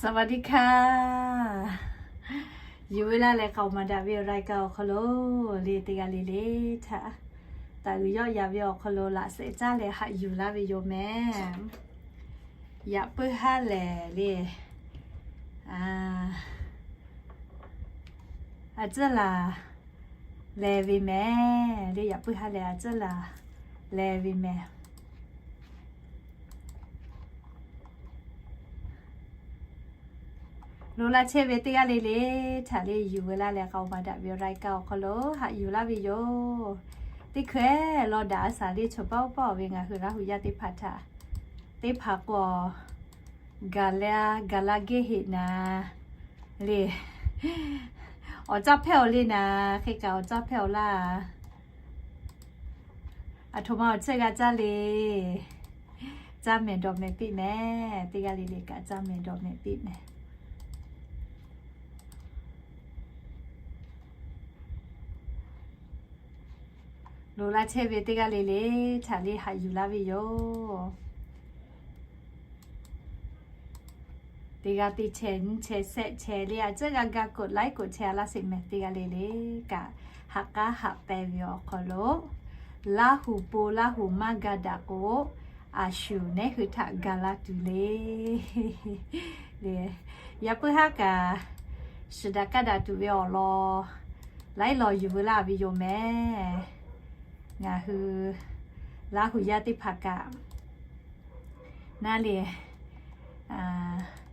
สวัสดีค่ะ Yuˬ ve laˇ leh k'aoˍ maˍ daꞈ ve awˬ รายการ awˬ hk'aw lo le teˇ g'aˇ le le htaꞈ taˍ uiˍ yawˆ yan ve awˬ hk'aw lo laꞈ shehˍ caˇ leh haꞈ yuˬ laˇ ve yoˬ mehˍ. Yaꞈ puiˉ haˉ lehˬ le, a tcuhˉ laˬ leh ve mehˍ le, yaꞈ puiˉ haˉ lehˬ a tcuhˉ laˬ leh ve mehˍ. Loꞈ la chehˇ ve teˇ g'aˇ le le htaꞈ le yuˬ ve laˇ leh k'aoˍ maˍ daꞈ ve awˬ รายการ awˬ hk'aw lo haꞈ yuˬ laˇ ve yoˬ. Teˇ hkui-eˬ lawˇ daꞈ a shaˍ le chaw paˆ uˉ paˆ ve ngaˬ hui Laˇ hu yaˇ teˇ hpaˍ htaꞈ teˇ hpaˍ k'o gaˬ la gaˬ la geh heꞈ naˍ le, awˬ caˇ hpehˇ awˬ le naˍ, hk'e kaꞈ awˬ caˇ hpehˇ awˬ laˇ. Aˬ htoꞈ ma awˬ tcuhˇ g'a caˇ le. Caˇ mehˍ dawˬ mehˍ piˇ mehˍ. Teˇ g'aˇ le le kaꞈ caˇ mehˍ dawˬ mehˍ piˇ mehˍ. Loꞈ la chehˇ ve teˇ g'aˇ le le htaꞈ le haꞈ yuˬ laˇ ve yoˬ. Teˇ g'aˇ teˇ chehˇ nyiˇ chehˇ shehˆ chehˇ le a tcuhˉ g'a ga กดไลค์ กดแชร์ a laˇ sheˍ mehˍ. Teˇ g'aˇ le le kaꞈ haꞈ k'aˉ haꞈ pehnˇ ve awˬ hk'aw lo Laˇ hu po Laˇ hu maˇ ga daꞈ k'o, a shu nehˉ hui htaꞈ ga la tuˬ le. Yaꞈ puiˉ haˉ kaꞈ shiˍ daꞈ kaˇ daꞈ tuˬ ve awˬ lawn laiˉ lawn yuˬ veu laˇ ve yoˬ mehˍ. Ngaˬ hui Laˇ hu yaˇ teˇ hpaˍ kaꞈ naˇ le,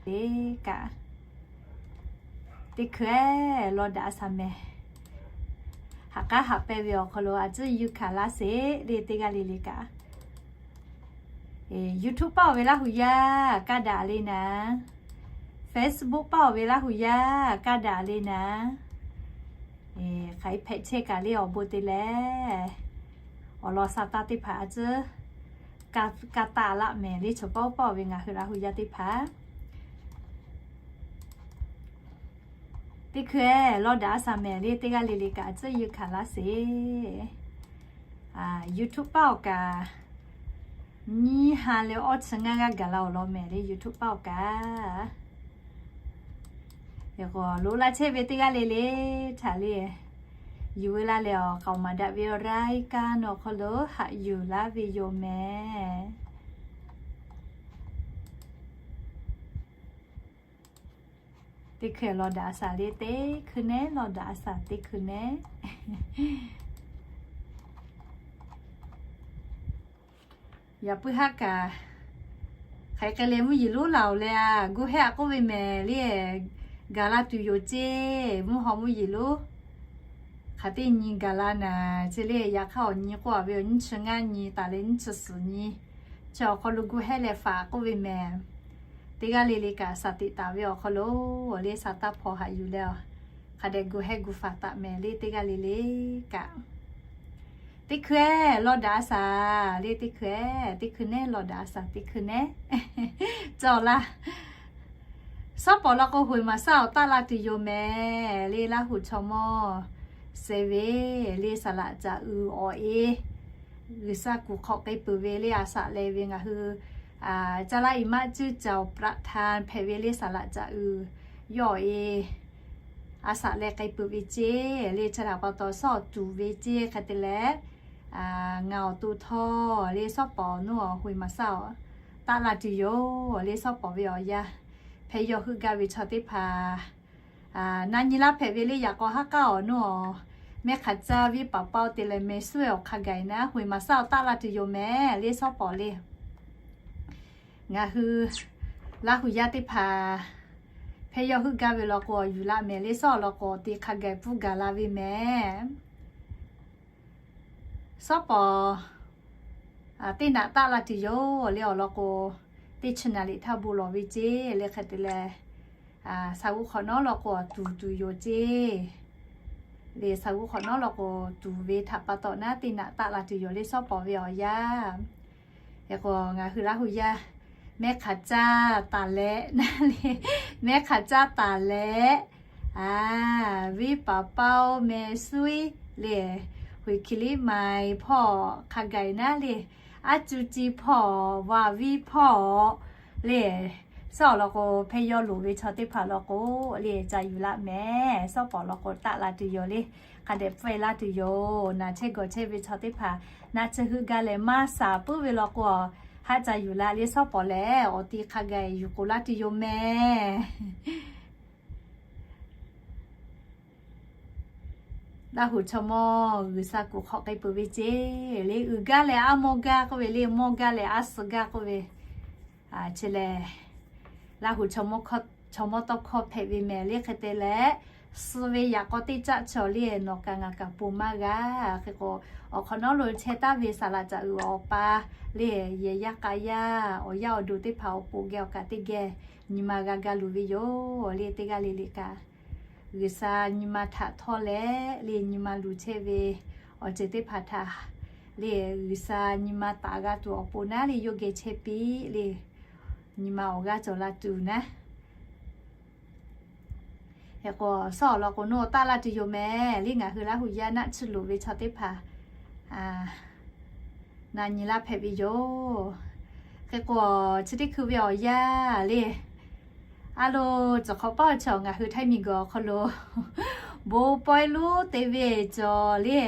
le kaꞈ teˇ hkui-eˬ lawˇ daꞈ a shaˍ mehˍ. Haꞈ k'aˉ haꞈ pehnˇ ve awˬ hk'aw lo a tcuhˉ yuˇ hkanˍ laˇ sheˍ le teˇ g'aˇ le le kaꞈ. YouTube paˆ oˬ ve Laˇ hu yaˇ kaˇ daꞈ le naˍ, Facebook paˆ oˬ ve Laˇ hu yaˇ kaˇ daꞈ le naˍ, hk'aˬ hk'e hpehꞈ chehˇ kaꞈ le awˬ bon te leh, awˬ lawn sha taˇ teˇ hpaˍ a tcuhˉ kaˇ taˍ laˆ mehˍ le chaw paˆ uˉ paˆ oˬ ve ngaˬ hui Laˇ hu yaˇ teˇ hpaˍ. Teˇ hkui-eˬ lawˇ daꞈ a shaˍ mehˍ le teˇ g'aˇ le le kaꞈ a tcuhˉ yuˇ hkanˍ laˇ sheˍ. YouTube paˆ awˬ kaꞈ nyiˇ ha leh awˇ chi ngaˇ g'aˇ gaˬ la awˬ lawn mehˍ le YouTube paˆ awˬ kaꞈ. Loꞈ la chehˇ ve teˇ g'aˇ le le htaꞈ le yuˬ veu laˇ leh awˬ k'aoˍ maˍ daꞈ ve awˬ รายการ awˬ hk'aw lo haꞈ yuˬ laˇ ve yoˬ mehˍ. Teˇ hkui lawˇ daꞈ a shaˍ le teˇ hkui nehˉ, lawˇ daꞈ a shaˍ teˇ hkui nehˉ. Yaꞈ puiˉ haˉ kaꞈ hk'aˬ hk'e leh mvuhˇ yeˬ lonˉ laˬ oˬ leh a, gu hehˉ a k'oˆ ve mehˍ le, gaˬ la tuˬ yoˬ ceˇ. Mvuhˇ haw mvuhˇ yeˬ lonˉ hk'aˬ teˇ nyi gaˬ la naˍ, chi le yaꞈ hk'aˇ awˬ nyi k'oˆ a ve awˬ nyiˇ chi ngaˇ nyi taˍ leh nyiˇ chi suhˍ nyi, chi awˬ hk'aw lo gu hehˉ leh faˍ k'oˆ ve mehˍ. Teˇ g'aˇ le le kaꞈ shaˍ tiꞈ taˍ ve awˬ hk'aw lo le sha taˇ hpaw haꞈ yuˬ leh a, hk'a dehꞈ gu hehˉ gu faˍ taˍ mehˍ le teˇ g'aˇ le le kaꞈ. Teˇ hkui-eˬ lawˇ daꞈ a shaˍ le teˇ hkui-eˬ, teˇ hkui nehˉ lawˇ daꞈ a shaˍ teˇ hkui nehˉ. Cawˬ laˇ. Shawˉ pawˍ law k'o hoꞈ maˍ shaˉ awˬ taˆ la tuˬ yoˬ mehˍ le Laˇ hu chaw mawˇ suh ve le saˍ laꞈ caꞈ uiˍ awˬ e G'uiˬsha kuˬ hk'awꞈ k'ai peuˬ ve le a shaꞈ leh ve ngaˬ hui caˇ laˇ i maˆ cuˇ caˬ awˬ ประธาน hpehꞈ ve le saˍ laꞈ caꞈ uiˍ yawˇ awˬ e a shaꞈ leh k'ai peuˬ ve ceˇ le chi htaꞈ pa taw shawˉ awˬ tuˬ ve ceˇ hk'e te leh, ngaˬ awˬ to htawˇ le shawˉ pawˍ nawˉ awˬ hoꞈ maˍ shaˉ awˬ taˆ la tuˬ yoˬ le shawˉ pawˍ ve awˬ yanˇ hpehꞈ yaw heuˆ gaˇ ve chaw teˇ hpaˍ na nyi laˇ hpehꞈ ve le yaꞈ k'aw haˉ k'aˉ awˬ nawˉ awˬ mehˆ hk'aˬ caˇ viˉ paˍ paoˇ te leh meh suˉ awˬ hk'a gaˬ naˉ hoꞈ maˍ shaˉ awˬ taˆ la tuˬ yoˬ mehˍ le shawˉ pawˍ le. Ngaˬ hui Laˇ hu yaˇ teˇ hpaˍ hpehꞈ yaw heuˆ gaˇ ve law k'o awˬ yuˬ laꞈ mehˍ le shawˉ awˬ lawn k'o te hk'a gaˬ pfuhˇ gaˬ la ve mehˍ. Shawˉ pawˍ teˇ naꞈ taˆ la tuˬ yoˬ le awˬ lawn k'o, teˇ chi naˍ liꞈ htaˇ bon lawˬ ve ceˇ le hk'e te leh, sha g'uˇ hk'awꞈ nawˉ law k'o awˬ tuˬ tuˬ yoˬ ceˇ le sha g'uˇ hk'awꞈ nawˉ law k'o tuˬ ve htaꞈ pa taw naˉ teˇ naꞈ taˆ la tuˬ yoˬ le shawˉ pawˍ ve awˬ yanˇ. Hk'e k'o ngaˬ hui Laˇ hu yaˇ mehˆ hk'aˬ caˇ taˍ leh naˉ le, mehˆ hk'aˬ caˇ taˍ leh, viˉ paˍ paoˇ meh suiˉ le, huiˍ hkiˬ liˇ maiˍ hpawˇ hk'a gaˬ naˉ le, aˉ cuˇ ci hpawˇ vaˬ viˉ hpawˇ le, Suhˉ awˬ lawn k'o, hpehˇ yawˇ loˍ ve chaw teˇ hpaˍ lawn k'o, le ca yuˬ laˇ mehˍ. Suhˉ pawˍ lawn k'o, taˆ la tuˬ yoˬ le. Hk'a dehꞈ pfuhˇ-e laˇ tuˬ yoˬ. Naˬ chehˇ gawˬ chehˇ ve chaw teˇ hpaˍ naˆ tsuhˇ heuˆ gaˇ leh maˇ shaˍ puiˉ ve lawn k'o, haˆ ca yuˬ la le. Suhˉ pawˍ lehˬ, awˬ ti hk'a gaˬ yuˬ k'oˍ laˇ tuˬ yoˬ mehˍ. Laˇ huˍ chaw mawˇ G'uiˬsha kuˬ hk'awꞈ k'ai peuˬ ve ceˇ le. Uiˍ gaˇ leh aˉ mawˇ gaˇ k'oˆ ve le, mawˇ gaˇ leh aˉ suh gaˇ k'oˆ ve. Chi lehˬ, Laˇ huˍ chaw mawˇ tawˇ hkawˇ hpehꞈ ve mehˍ le. Hk'e te leh, suh ve yaꞈ k'aw teˇ caˆ cawˬ le, nawˬ kaꞈ ngaˬ kaꞈ ponˬ maˇ g'a. Hk'e k'o, awˬ hk'awꞈ nawˉ lo chehˇ taˍ ve saˍ laꞈ caꞈ uiˍ awˬ pa le, yehˬ yaˇ k'a yaˇ awˬ yaˇ awˬ duˬ teˇ hpaˍ awˬ pon geh awˬ kaꞈ teˇ geh nyi ma g'a ga luˬ ve yoˬ le. Teˇ g'aˇ le le kaꞈ, G'uiˬsha nyi ma htaꞈ htawˇ leh le, nyi ma luˬ chehˇ ve awˬ ceuˬ teˇ hpaˍ htaꞈ le, G'uiˬsha nyi ma taˍ g'a tuˬ awˬ pon naˉ le, yawˇ geh chehˇ piˇ le, nyi ma awˬ g'aˇ cawˬ la tuˬ naˉ. Hk'e k'o, suhˉ awˬ lawn k'o, nawˬ taˆ la tuˬ yoˬ mehˍ le. Ngaˬ hui Laˇ huˍ yaˇ naˆ tsuhˇ loˍ ve chaw teˇ hpaˍ na nyi laˇ hpehꞈ ve yoˬ. Hk'e k'o, chi teˇ hkui ve awˬ yanˇ le, a lo, cawˬ hk'awꞈ paˇ awˬ chaw ngaˬ hui Htaiˇ miˬguiˬ awˬ hk'aw lo bon pawehˇ lonˉ te ve cawˬ le,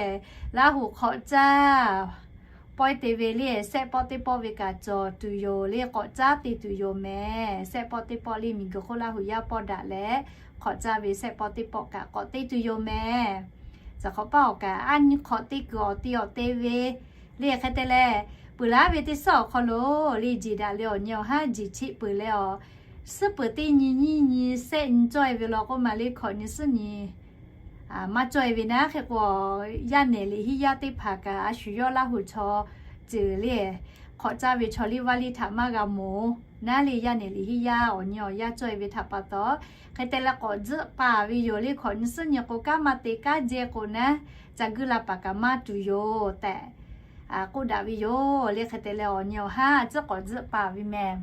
Laˇ huˍ hk'awꞈ caˇ pawehˇ te ve le, sehˆ pawˆ teˇ pawˆ ve kaꞈ cawˬ tuˬ yoˬ le, k'awꞈ caˉ te tuˬ yoˬ mehˍ. Sehˆ pawˆ teˇ pawˆ le, miˬguiˬ hk'oˆ Laˇ huˍ yaˇ pawˆ daꞈ leh, hk'awꞈ caˇ ve sehˆ pawˆ teˇ pawˆ kaꞈ k'awꞈ te tuˬ yoˬ mehˍ. Cawˬ hk'awꞈ paˇ awˬ kaꞈ a nyi hk'awꞈ te kuiˬ awˬ te awˬ te ve le. Hk'e te leh, peuˬ laˉ ve teˇ suhˉ awˬ hk'aw lo le, jeˬ daꞈ leh awˬ nyi awˬ haˉ jeˬ cheˆ peuˬ leh awˬ, suhˉ peuˬ teˇ nyi nyiˇ nyi sehˆ nyi cawˇ e ve law k'oˆ ma le, hkawꞈ nyi suhˉ nyi maˇ cawˇ e ve naˉ. Hk'e k'o, yaˇ nehˬ liꞈ hiˉ yaˇ teˇ hpaˍ kaꞈ a shu yawˇ Laˇ huˍ chaw ceuˬ le, hk'awꞈ caˇ ve chaw liˇ vaˇ liˇ htaꞈ maˇ g'a mawˬ naˉ le, yaˇ nehˬ liꞈ hiˉ yaˇ awˬ nyi awˬ yaˇ cawˇ e ve htaꞈ pa taw, hk'e te leh k'awꞈ tzuhˆ paˍ ve yoˬ le. Hkawꞈ nyi suhˉ nyi k'o, kanˉ maˇ te kanˉ jehˇ k'o naˉ, ca guˇ la paˍ kaꞈ maˇ tuˬ yoˬ tehꞈ k'oˆ daꞈ ve yoˬ le. Hk'e te leh awˬ nyi awˬ haˉ tcuhˉ k'awꞈ tzuhˆ paˍ ve mehˍ.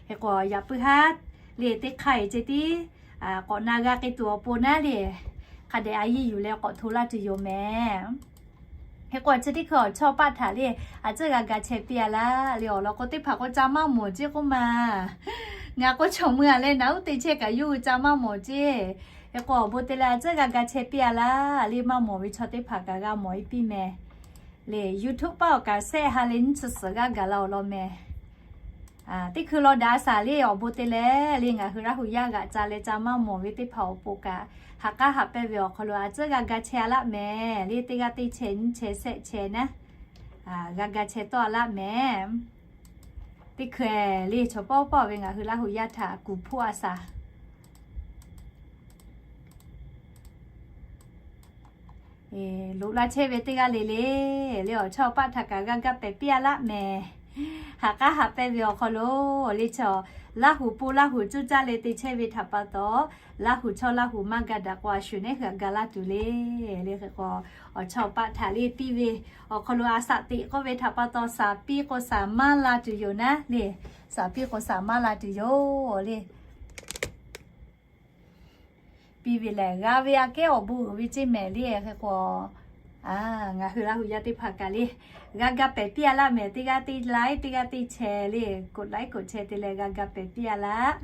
Hk'e k'o, yaꞈ puiˉ haˉ le teˇ hk'aˇ e ceh tiˉ k'awꞈ na g'a k'ai tuˬ awˬ pon naˉ le, hk'a dehꞈ a yiˇ yuˬ leh k'awꞈ hto laˇ tuˬ yoˬ mehˍ. Hk'e k'o, chi teˇ hkui awˬ chawˇ paˆ htaꞈ le, a tcuhˉ g'a ga chehˇ piˇ a laˇ le. Awˬ lawn k'o, teˇ hpaˍ k'o ca maˇ mawˬ ceˇ k'oˆ ma. Ngaˬ k'o, chaw mui a leh naꞈ uˉ te chehˇ kaꞈ yawˇ hui ca maˇ mawˬ ceˇ. Hk'e k'o, awˬ bon te leh a tcuhˉ g'a ga chehˇ piˇ a laˇ le. Maˇ mawˬ ve chaw teˇ hpaˍ kaꞈ g'a mawˬ e piˇ mehˍ le. YouTube paˆ awˬ kaꞈ sehˆ ha leh nyiˇ chi suhˍ g'aˇ gaˬ la awˬ lawn mehˍ. Teˇ hkui law daꞈ a shaˍ le, awˬ bon te leh le, ngaˬ hui Laˇ huˍ yaˇ g'aꞈ ca leh ca maˇ mawˬ ve teˇ hpaˍ awˬ pon kaꞈ, ha k'aˉ ha pehˇ ve awˬ hk'aw lo a tcuhˉ g'a ga chehˇ a laˇ mehˍ le. Teˇ g'aˇ teˇ chehˇ nyiˇ chehˇ sehˆ chehˇ naˉ, g'a ga chehˇ tawˆ a laˇ mehˍ. Teˇ hkui le chaw pawˆ pawˆ ve ngaˬ hui Laˇ huˍ yaˇ htaꞈ kuˬ hpoˆ a shaˍ. Loꞈ la chehˇ ve teˇ g'aˇ le le, le awˬ chawˇ paˆ htaꞈ kaꞈ g'a ga pehˍ piˇ a laˇ mehˍ. Ha k'aˉ ha pehˇ ve awˬ hk'aw lo le chaw, Laˇ huˍ pon Laˇ huˍ cuˇ caˇ leh te chehˇ ve htaꞈ pa taw, Laˇ huˍ chawˇ Laˇ huˍ maˇ ga daꞈ k'o, a shu nehˉ hui ga laˇ tuˬ le. Le hk'e k'o, awˬ chawˇ paˆ htaꞈ le piˇ ve awˬ hk'aw lo a shaꞈ teꞈ k'oˆ ve htaꞈ pa taw, shaˍ piˇ k'o shaˍ maˇ la tuˬ yoˬ naˉ le. Shaˍ piˇ k'o shaˍ maˇ la tuˬ yoˬ le. Piˇ ve lehˬ, g'a ve aꞈ kehˉ awˬ bon uiˍ ve ceˇ mehˍ le. Hk'e k'o, ngaˬ hui Laˇ huˍ yaˇ teˇ hpaˍ kaꞈ le, g'a ga pehˍ piˇ a laˇ mehˍ. Teˇ g'aˇ teˇ laiˉ, teˇ g'aˇ teˇ chehˇ le, กดไลค์ กดแชร์ te leh g'a ga pehˍ piˇ a laˇ.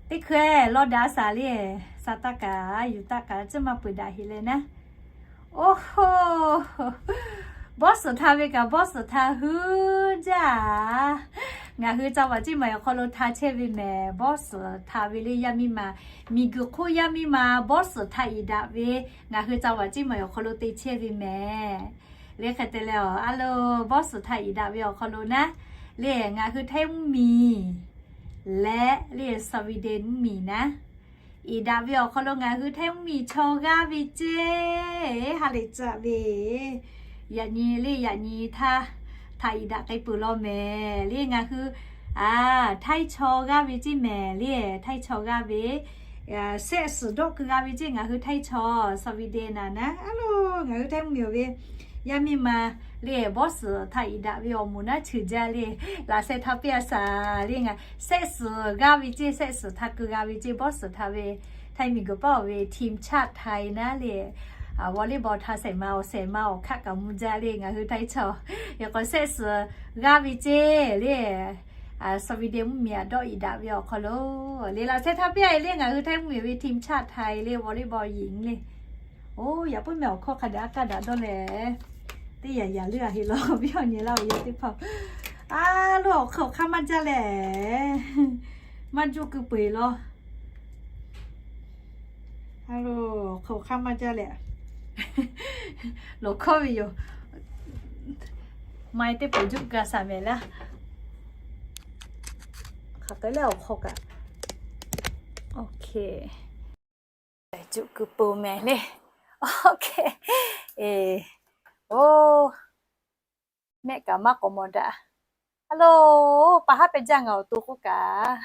Teˇ hkui law daꞈ a shaˍ le, shaˍ taˇ kaꞈ yuˬ taˇ kaꞈ tcuhˉ maˇ peuˬ daꞈ heꞈ leh naˉ. Oˇ hoˇ, bawˇ suhˍ htaˇ ve kaꞈ bawˇ suhˍ htaˇ huiˉ jaˇ. Ngaˬ hui ca vaꞈ ceˇ maˬ awˬ hk'aw lo htaˇ chehˇ ve mehˍ. Bawˇ suhˍ htaˇ ve le yaˇ miˇ ma, miˬguiˬ hk'oˆ yaˇ miˇ ma bawˇ suhˍ htaˇ iˍ daꞈ ve ngaˬ hui ca vaꞈ ceˇ maˬ awˬ hk'aw lo te chehˇ ve mehˍ. Le hk'e te leh, a lo, bawˇ suhˍ htaˇ iˍ daꞈ ve awˬ hk'aw lo naˉ, le ngaˬ hui Htaiˇ mvuhˇmiˬ leh le Sweden mvuhˇmiˬ naˉ, iˍ daꞈ ve awˬ hk'aw lo ngaˬ hui Htaiˇ mvuhˇmiˬ chaw g'aˇ ve ceˇ, ha lehˬ caꞈ ve, yaꞈ nyi le yaꞈ nyi htaˇ, htaꞈ iˍ daꞈ k'ai peuˬ law mehˍ le. Ngaˬ hui Htaiˇ chaw g'aˇ ve ceˇ mehˍ le, Htaiˇ chaw g'aˇ ve, sehˆ suhˍ dawˆ keu g'a ve ceˇ ngaˬ hui Htaiˇ chaw, Sweden naˉ, a lo, ngaˬ hui Htaiˇ mvuhˇmiˬ ve yaˇ miˇ ma le, bawˇ suhˍ htaˇ iˍ daꞈ ve awˬ moˍ naˉ cheuˬ jaˇ le, laꞈ sheh htaˇ piˇ a shaˍ le. Ngaˬ sehˆ suhˍ g'aˇ ve ceˇ, sehˆ suhˍ htaˇ keu g'a ve ceˇ, bawˇ suhˍ htaˇ ve Htaiˇ miˬguiˬ paˇ awˬ ve ทีมชาติไทย naˉ le, volleyball htaˇ shehˍ ma awˬ shehˍ ma awˬ hkaˆ kaꞈ mvuh jaˇ le ngaˬ hui Htaiˇ chaw. Yaꞈ k'aw sehˆ suhˍ g'aˇ ve ceˇ le, สวีเดน mvuhˇmiˬ aꞈ dawˆ iˍ daꞈ ve awˬ hk'aw lo le laꞈ sheh htaˇ piˇ a e le ngaˬ hui Htaiˇ mvuhˇmiˬ ve ทีมชาติไทย le volleyball หญิง le. Oˇ, yaꞈ puiˉ meh awˬ hkawˇ hk'a dehꞈ a kaˇ daꞈ dawˇ leh, teˇ yanˇ yanˇ leuˉ a heˆ law, viˉ awˬ nyi laˇ awˬ yaˇ teˇ hpaˍ. A, lo awˬ hk'e awˬ hk'aˇ maˇ jaˇ leh, maˇ juˇ keu peu eˬ law. A lo, awˬ hk'e awˬ hk'aˇ maˇ jaˇ leh, lawˬ hkawˇ ve yoˬ. Maˇ e teˇ pawˍ juˇ ga shaˍ mehˍ laˇ. Hk'aˬ hk'e leh awˬ hk'aw kaꞈ, juˇ keu peu mehˍ le. Oˇ, mehˆ kaꞈ maˇ k'awꞈ mawˬ daꞈ. A lo, pa haˉ peh jaˇ ngaˬ awˬ to k'oˆ kaꞈ,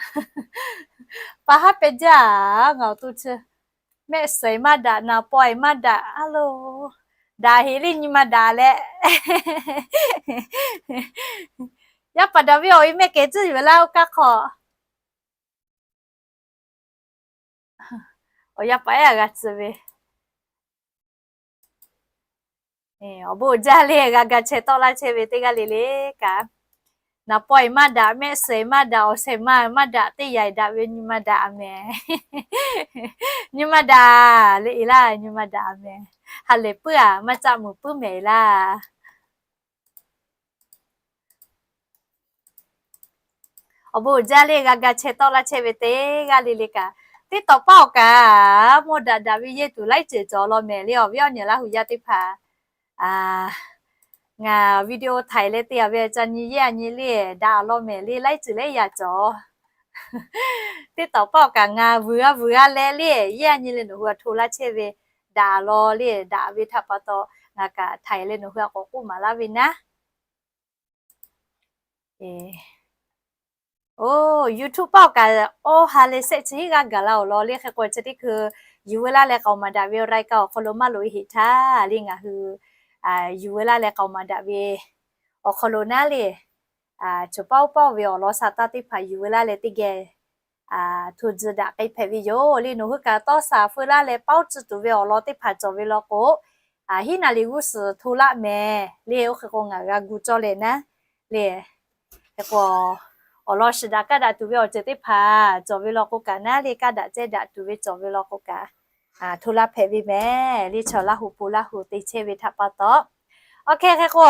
pa haˉ peh jaˇ ngaˬ awˬ to chi. Mehˆ suhˍ maˇ daꞈ, naˍ paw maˇ daꞈ. A lo, daꞈ heꞈ le nyi ma daꞈ leh. Yaˇ paˍ daꞈ ve awˬ e mehˆ kehˬ tcuhˉ yuˬ laˇ oˇ kaˇ hk'aw. Awˬ yaˇ paˍ ehˉ a g'a tcuh ve, awˬ bon jaˇ le g'a ga chehˇ tawˆ laˇ chehˇ ve teˇ g'aˇ le le kaꞈ, naˍ paw maˇ daꞈ, mehˆ suhˍ maˇ daꞈ, awˬ shehˍ ma maˇ daꞈ, teˇ yanˇ daꞈ ve nyi ma daꞈ a mehˍ. Nyi ma daꞈ le e laˇ, nyi ma daꞈ a mehˍ. Ha lehˬ puiˉ a, maˇ caˆ muiˬ puiˉ mehˍ e laˇ. Awˬ bon jaˇ le g'a ga chehˇ tawˆ laˇ chehˇ ve teˇ g'aˇ le le kaꞈ, teˇ tawˍ paˆ awˬ kaꞈ mawˇ daꞈ daꞈ ve yehˇ tuˬ laiˉ ceuˬ cawˬ law mehˍ le awˬ viˉ awˬ nyi Laˇ huˍ yaˇ teˇ hpaˍ. Ngaˬ video htaiˍ leh te a ve ca nyi yehˇ a nyi le daꞈ law mehˍ le laiˉ ceuˬ laiˉ yaꞈ cawˬ. Teˇ tawˍ paˆ awˬ kaꞈ ngaˬ vuiˬ g'a vuiˬ g'a leh le yehˇ a nyi le nawˬ hui a hto laˇ chehˇ ve daꞈ law le daꞈ ve htaꞈ pa taw ngaˬ kaꞈ htaiˍ leh nawˬ hui a k'awꞈ k'oˆ maˍ laˇ ve naˉ. Oˇ, YouTube paˆ awˬ kaꞈ awˬ ha leh shehˆ chi hiˉ g'aˇ gaˬ la awˬ lawn le hk'e k'o chi teˇ hkui yuˬ veu laˇ leh k'aoˍ maˍ daꞈ ve รายการ awˬ hk'aw lo maˇ loꞈ e heˆ htaˇ le ngaˬ hui yuˬ veu laˇ leh k'aoˍ maˍ daꞈ ve awˬ hk'aw lo naˉ le, choˬ paˆ oˇ paˆ ve awˬ lawn sha taˇ teˇ hpaˍ yuˬ veu laˇ leh teˇ geh hto tcuh daꞈ k'ai hpehꞈ ve yoˬ le. Nawˬ hui kaꞈ tawˇ shaˍ feu laˇ leh paoˇ tcuh tuˬ ve awˬ lawn teˇ hpaˍ cawˬ ve law k'o, hiˉ naˍ liꞈ g'uˇ suhˍ hto laˇ mehˍ le oˇ hk'e k'o ngaˬ g'a gu cawˇ leh naˉ le. Hk'e k'o, awˬ lawn shiˍ daꞈ kaˇ daꞈ tuˬ ve awˬ ceuˬ teˇ hpaˍ cawˬ ve law k'o kaꞈ naˉ le, kaˇ daꞈ cehˇ daꞈ tuˬ ve cawˬ ve law k'o kaꞈ, hto laˇ hpehꞈ ve mehˍ le. Chaw Laˇ huˍ pon Laˇ huˍ te chehˇ ve htaꞈ pa taw, awˬ hk'e hk'e k'o,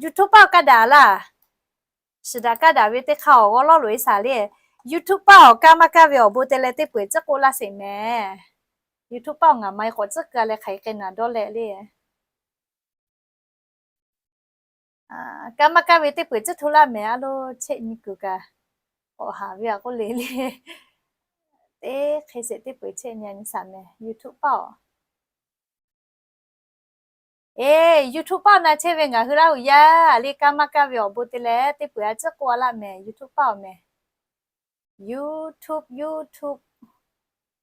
YouTube paˆ awˬ kaˇ daꞈ laˇ. Shiˍ daꞈ kaˇ daꞈ ve teˇ hk'aˇ awˬ g'awˇ lawˇ loꞈ e shaˍ le. YouTube paˆ awˬ kaˇ maˇ kaˇ ve awˬ bon te leh teˇ peu eˬ tcuhˉ k'oˆ laˇ sheˍ mehˍ. YouTube paˆ awˬ ngaˬ ma e k'awꞈ tcuhˉ keu leh hk'aˬ hk'e naˍ dawˇ leh le. Kaˇ maˇ kaˇ ve teˇ peu eˬ tcuhˉ hto laˇ mehˍ a lo, chehˇ nyi kuiˬ kaꞈ k'awꞈ haˍ ve a k'oˆ le le. Teˇ hk'e sheˍ teˇ peu eˬ chehˇ nyi a nyi shaˍ mehˍ YouTube paˆ awˬ. E, YouTube paˆ awˬ na chehˇ ve ngaˬ hui Laˇ huˍ yaˇ le kaˇ maˇ kaˇ ve awˬ bon te leh teˇ peu eˬ a tcuhˉ k'oˆ a laˇ mehˍ YouTube paˆ awˬ mehˍ. YouTube, YouTube,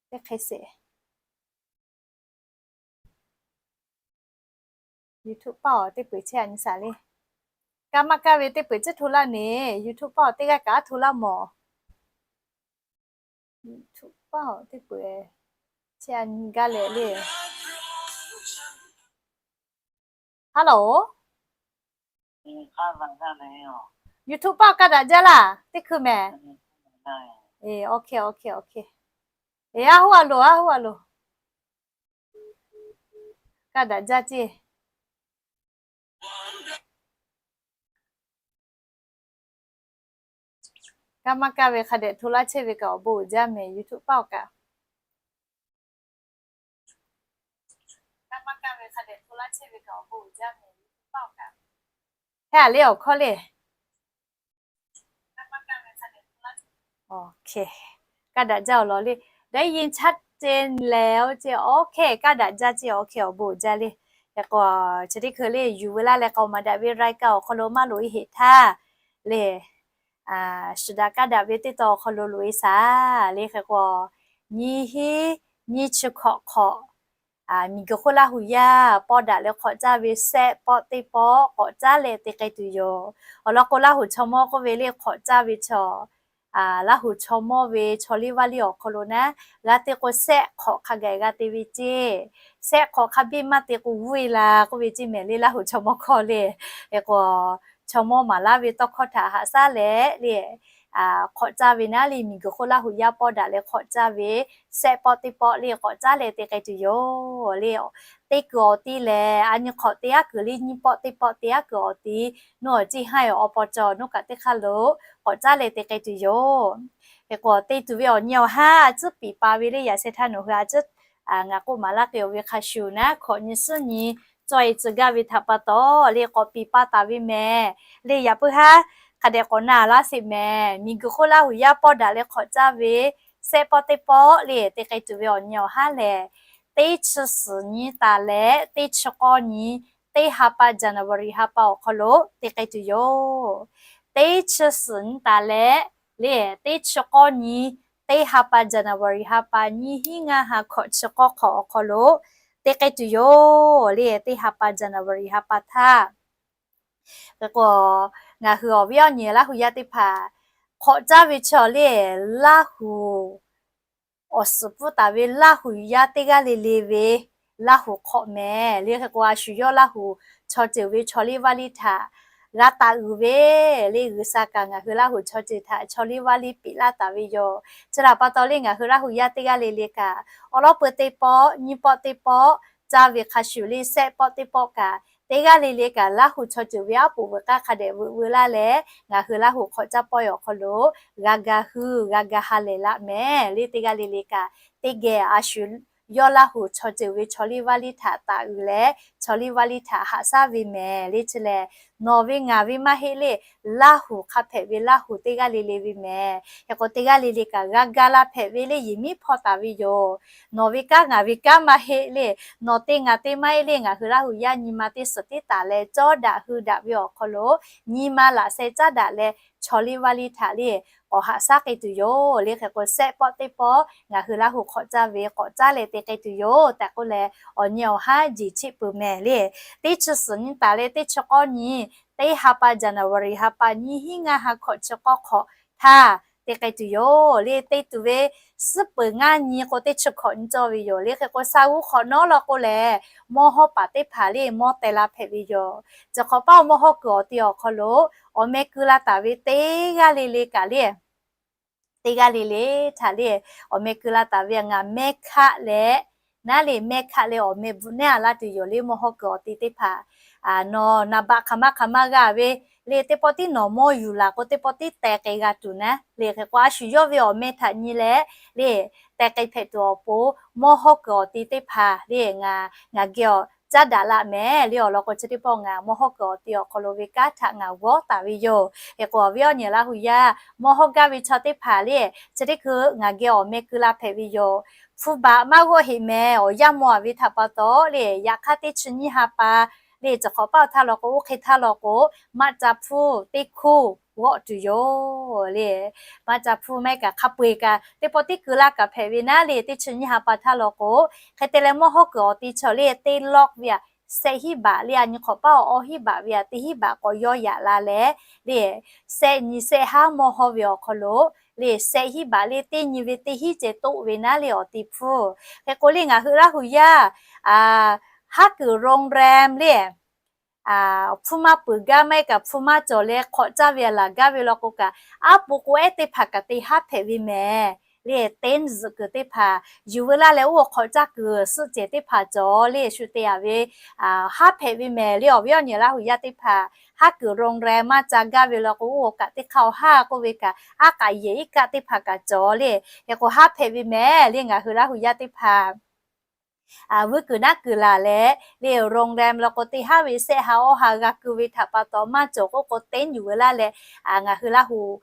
teˇ hk'e sheˍ. YouTube paˆ awˬ teˇ peu eˬ chehˇ a nyi shaˍ le. Kaˇ maˇ kaˇ ve teˇ peu eˬ tcuhˉ hto laˇ ne, YouTube paˆ awˬ teˇ g'aˇ kaꞈ a hto laˇ mawˬ. YouTube paˆ awˬ teˇ peu eˬ chehˇ a nyi gaˇ leh le. Hello. YouTube paˆ awˬ kaˇ daꞈ jaˇ laˇ teˇ hkui mehˍ. E, OK, OK, OK. E, a hoˉ a loˬ, a hoˉ a loˬ. Kaˇ daꞈ jaˇ ceˇ. Kaˇ maˇ kaˇ ve hk'a dehꞈ hto laˇ chehˇ ve kaꞈ awˬ bon uiˍ jaˇ mehˍ YouTube paˆ awˬ kaꞈ. Heh a le awˬ hkawˇ le. OK, kaˇ daꞈ jaˇ awˬ lawn le. ได้ยินชัดเจนแล้ว ceˇ. OK, kaˇ daꞈ jaˇ ceˇ. OK, awˬ bon uiˍ jaˇ le. Hk'e k'o, chi teˇ hkui le yuˬ veu laˇ leh k'aoˍ maˍ daꞈ ve รายการ awˬ hk'aw lo maˇ loꞈ e heˆ htaˇ le, shiˍ daꞈ kaˇ daꞈ ve teˇ taw awˬ hk'aw lo loꞈ e shaˍ le. Hk'e k'o, nyiˇ hinˉ nyiˇ chi hkawꞈ hk'awꞈ, miˬguiˬ hk'oˆ Laˇ huˍ yaˇ pawˇ daꞈ leh hk'awꞈ caˇ ve sehˆ pawˆ teˇ pawˆ k'awꞈ caˇ leh te k'ai tuˬ yoˬ. Awˬ lawn k'o, Laˇ huˍ chaw mawˇ k'oˆ ve le hk'awꞈ caˇ ve chaw, Laˇ huˍ chaw mawˇ ve chaw liˇ vaˇ liˇ awˬ hk'aw lo naˉ, g'a te k'o sehˆ hk'awꞈ hk'a gaˬ g'a te ve ceˇ. Sehˆ hk'awꞈ hk'a biˇ maˇ te k'o g'uˇ e la k'oˆ ve ceˇ mehˍ le Laˇ huˍ chaw mawˇ hkawˇ le. Hk'e k'o, chaw mawˇ maˍ laˇ ve tawˇ hkawˇ htaꞈ haꞈ shaˉ leh le, hk'awꞈ caˇ ve naˉ le, miˬguiˬ hk'oˆ Laˇ huˍ yaˇ pawˆ daꞈ leh hk'awꞈ caˇ ve sehˆ pawˆ teˇ pawˆ le k'awꞈ caˉ leh te k'ai tuˬ yoˬ le. Teˇ kuiˬ awˬ ti lehˬ, a nyi hk'awꞈ te aˉ kuiˬ le nyiˇ pawˆ teˇ pawˆ te aˉ kuiˬ awˬ ti, nawˬ awˬ ciˉ haˉ awˬ paw cawˬ nawˬ kaꞈ teˇ hk'aˇ lo k'awꞈ caˉ leh te k'ai tuˬ yoˬ. Hk'e k'o te tuˬ ve awˬ nyi awˬ haˉ a ciˉ piˍ pa ve le, yaꞈ sheh htaˇ nawˬ hui a ciˉ ngaˬ k'oˆ maˍ laˇ k'ai-oˬ ve hk'a shuˍ naˉ, hkawꞈ nyi suhˉ nyi cawˬ-e tcuh gaˇ ve htaꞈ pa taw le k'awꞈ piˍ pa taˍ ve mehˍ le. Yaꞈ puiˉ haˉ hk'a dehꞈ k'awꞈ na laˇ sheˍ mehˍ. Miˬguiˬ hk'oˆ Laˇ huˍ yaˇ pawˆ daꞈ leh hk'awꞈ caˇ ve sehˆ pawˆ teˇ pawˆ le te k'ai tuˬ ve awˬ nyi awˬ haˉ lehˬ, teˇ chi suhˍ nyi taˍ leh teˇ chi k'awˇ nyi, teˇ ha pa January ha pa awˬ hk'aw lo te k'ai tuˬ yoˬ. Teˇ chi suhˍ nyi taˍ leh le, teˇ chi k'awˇ nyi, teˇ ha pa January ha pa nyiˇ hinˉ ngaˇ ha hkawꞈ chi k'awˇ hk'awꞈ awˬ hk'aw lo te k'ai tuˬ yoˬ le. Teˇ ha pa January ha pa htaˇ Hk'e k'o, ngaˬ hui awˬ viˉ awˬ nyi Laˇ huˍ yaˇ teˇ hpaˍ hk'awꞈ caˇ ve chaw le, Laˇ huˍ awˬ suhˍ pfuhˇ taˍ ve Laˇ huˍ yaˇ teˇ g'aˇ le le ve Laˇ huˍ hk'awꞈ mehˍ le. Hk'e k'o, a shu yawˇ Laˇ huˍ chaw ceuˬ ve chaw liˇ vaˇ liˇ htaꞈ g'a taˍ uiˍ ve le. G'uiˬsha kaꞈ ngaˬ hui Laˇ huˍ chaw ceuˬ htaꞈ chaw liˇ vaˇ liˇ peꞈ laˇ taˍ ve yoˬ. Chi htaꞈ pa taw le, ngaˬ hui Laˇ huˍ yaˇ teˇ g'aˇ le le kaꞈ awˉ lawˉ peu teˇ pawˆ, nyiˇ pawˆ teˇ pawˆ caˇ ve hk'a shuˍ le, sehˆ pawˆ teˇ pawˆ kaꞈ teˇ g'aˇ le le kaꞈ Laˇ huˍ chaw ceuˬ ve aˉ poꞈ veuꞈ k'aˇ hk'a dehꞈ veuꞈ veu laˇ leh, ngaˬ hui Laˇ huˍ hk'awꞈ caˇ pawehˇ awˬ hk'aw lo g'a ga hu, g'a ga ha lehˬ laˇ mehˍ le. Teˇ g'aˇ le le kaꞈ teˇ geh a shu yawˇ Laˇ huˍ chaw ceuˬ ve chaw liˇ vaˇ liˇ htaꞈ taˍ uiˍ leh, chaw liˇ vaˇ liˇ htaꞈ haꞈ shaˉ ve mehˍ le. Chi lehˬ, nawˬ ve ngaˬ ve maˇ heˆ le, Laˇ huˍ hk'a hpehꞈ ve Laˇ huˍ teˇ g'aˇ le le ve mehˍ. Hk'e k'o, teˇ g'aˇ le le kaꞈ g'a ga la hpehꞈ ve le, yehˬ miˉ hpawˇ taˍ ve yoˬ. Nawˬ ve kanˉ ngaˬ ve kanˉ maˇ heˆ le, nawˬ te ngaˬ te maˇ heˆ le, ngaˬ hui Laˇ huˍ yaˇ nyi ma teˇ suhˍ tiˉ taˍ leh cawˇ daꞈ hui daꞈ ve awˬ hk'aw lo nyi ma laꞈ sheh caˉ daꞈ leh, chaw liˇ vaˇ liˇ htaꞈ le k'awꞈ haꞈ shaˉ k'ai tuˬ yoˬ le. Hk'e k'o, sehˆ pawˆ teˇ pawˆ ngaˬ hui Laˇ huˍ hk'awꞈ caˇ ve k'awꞈ caˉ leh te k'ai tuˬ yoˬ tehꞈ k'oˆ leh, awˬ nyi awˬ haˉ jeˬ cheˆ peuˬ mehˍ le. Teˇ chi suhˍ nyi taˍ leh teˇ chi k'awˇ nyi, teˇ ha pa January ha pa nyiˇ hinˉ ngaˇ ha hkawꞈ chi k'awˇ hk'awꞈ htaˇ te k'ai tuˬ yoˬ le. Te tuˬ ve suhˉ peuˬ ngaˇ nyi k'o, teˇ chi hkawꞈ nyi cawˇ ve yoˬ le. Hk'e k'o, sa g'uˇ hk'awꞈ nawˉ law k'o lehˬ, mawˇ hawˉ paˍ teˇ hpaˍ le mawˇ teh la hpehꞈ ve yoˬ. Chi hk'awꞈ paˇ mawˇ hawˉ kuiˬ awˬ ti awˬ hk'aw lo awˬ meh keu la taˍ ve teˇ g'aˇ le le kaꞈ le, teˇ g'aˇ le le htaꞈ le awˬ meh keu la taˍ ve ngaˬ mehˇ hkaˆ leh, naˉ le mehˇ hkaˆ leh awˬ meh bvuhꞈ nehˉ a laˇ tuˬ yoˬ le. Mawˇ hawˉ kuiˬ awˬ ti teˇ hpaˍ nawˬ naˍ baꞈ hk'aˬ ma hk'aˬ ma g'a ve le, teˇ pawˆ tiˉ nawˬ mawˇ yuˬ laˬ k'o, teˇ pawˆ tiˉ teh k'ai g'a tuˬ naˉ le. Hk'e k'o, a shu yawˇ ve awˬ meh htaꞈ nyi leh le, teh k'ai hpehꞈ tuˬ awˬ pon mawˇ hawˉ kuiˬ awˬ ti teˇ hpaˍ le ngaˬ, ngaˬ geh awˬ caˉ daꞈ laˇ mehˍ le. Awˬ lawn k'o, chi teˇ pawˆ ngaˬ mawˇ hawˉ kuiˬ awˬ ti awˬ hk'aw lo ve kanˉ htaꞈ ngaˬ g'awˇ taˍ ve yoˬ. Hk'e k'o, awˬ viˉ awˬ nyi Laˇ huˍ yaˇ mawˇ hawˉ gaˇ ve chaw teˇ hpaˍ le, chi teˇ hkui ngaˬ geh awˬ meh keu la hpehꞈ ve yoˬ. Hpu baꞈ maˇ g'awˆ heꞈ mehˍ. Awˬ yanˇ maw a ve htaꞈ pa taw le, yaꞈ hk'aˇ teˇ chi nyiˇ ha pa le, chi hk'awꞈ paˇ awˬ htaˇ law k'o, oˇ hk'e htaˇ law k'o, maˆ ca hpfuhˇ teˇ hkuˇ g'awˆ tuˬ yoˬ le. Maˆ ca hpfuhˇ maˇ heˆ kaꞈ hk'a peu-eˬ kaꞈ teˇ pawˆ tiˉ keu laˇ kaꞈ hpehꞈ ve naˉ le, teˇ chi nyiˇ ha pa htaˇ law k'o, hk'e te leh mawˇ hawˉ kuiˬ awˬ ti chaw le teˇ lawˇ ve a, sehˆ hiˉ baꞈ le, a nyi hk'awꞈ paˇ awˬ awˇ hiˉ baꞈ ve a, teˇ hiˉ baꞈ k'awꞈ yawˇ yaꞈ la leh le, sehˆ nyi sehˆ haˉ mawˇ hawˉ ve awˬ hk'aw lo le, sehˆ hiˉ baꞈ le teˇ nyi ve teˇ hiˉ ceh toˆ ve naˉ le awˬ ti hpfuhˇ. Hk'e k'o le, ngaˬ hui Laˇ huˍ yaˇ haˉ kuiˬ โรงแรม le, hpfuhˇ maˇ peuˬ gaˇ maˇ heˆ kaꞈ hpfuhˇ maˇ cawˬ leh hk'awꞈ caˇ ve a laˬ gaˇ ve law k'o kaꞈ, aˉ po k'o ehˉ teˇ hpaˍ kaꞈ te haˉ hpehꞈ ve mehˍ le. Teˇ zuhꞈ kuiˬ teˇ hpaˍ yuˬ veu laˇ leh, oˇ hk'awꞈ caˇ kuiˬ suhˆ cehˬ teˇ hpaˍ cawˬ le, shu te a ve haˉ hpehꞈ ve mehˍ le. Awˬ viˉ awˬ nyi Laˇ huˍ yaˇ teˇ hpaˍ haˉ kuiˬ โรงแรม maˇ ca gaˇ ve law k'o, oˇ kaꞈ teˇ hk'aˇ awˬ haˉ k'oˆ ve kaꞈ, aˉ k'aꞈ yehˬ iˉ kaˆ teˇ hpaˍ kaꞈ cawˬ le. Hk'e k'o, haˉ hpehꞈ ve mehˍ le. Ngaˬ hui Laˇ huˍ yaˇ teˇ hpaˍ vuiˇ kuiˬ naˉ kuiˬ laˬ leh le, โรงแรม law k'o teˇ haˉ ve sehˆ ha awˇ ha g'a keu ve htaꞈ pa taw maˇ cawˬ k'oˆ k'o, teˇ yuˬ veu laˇ leh ngaˬ hui Laˇ huˍ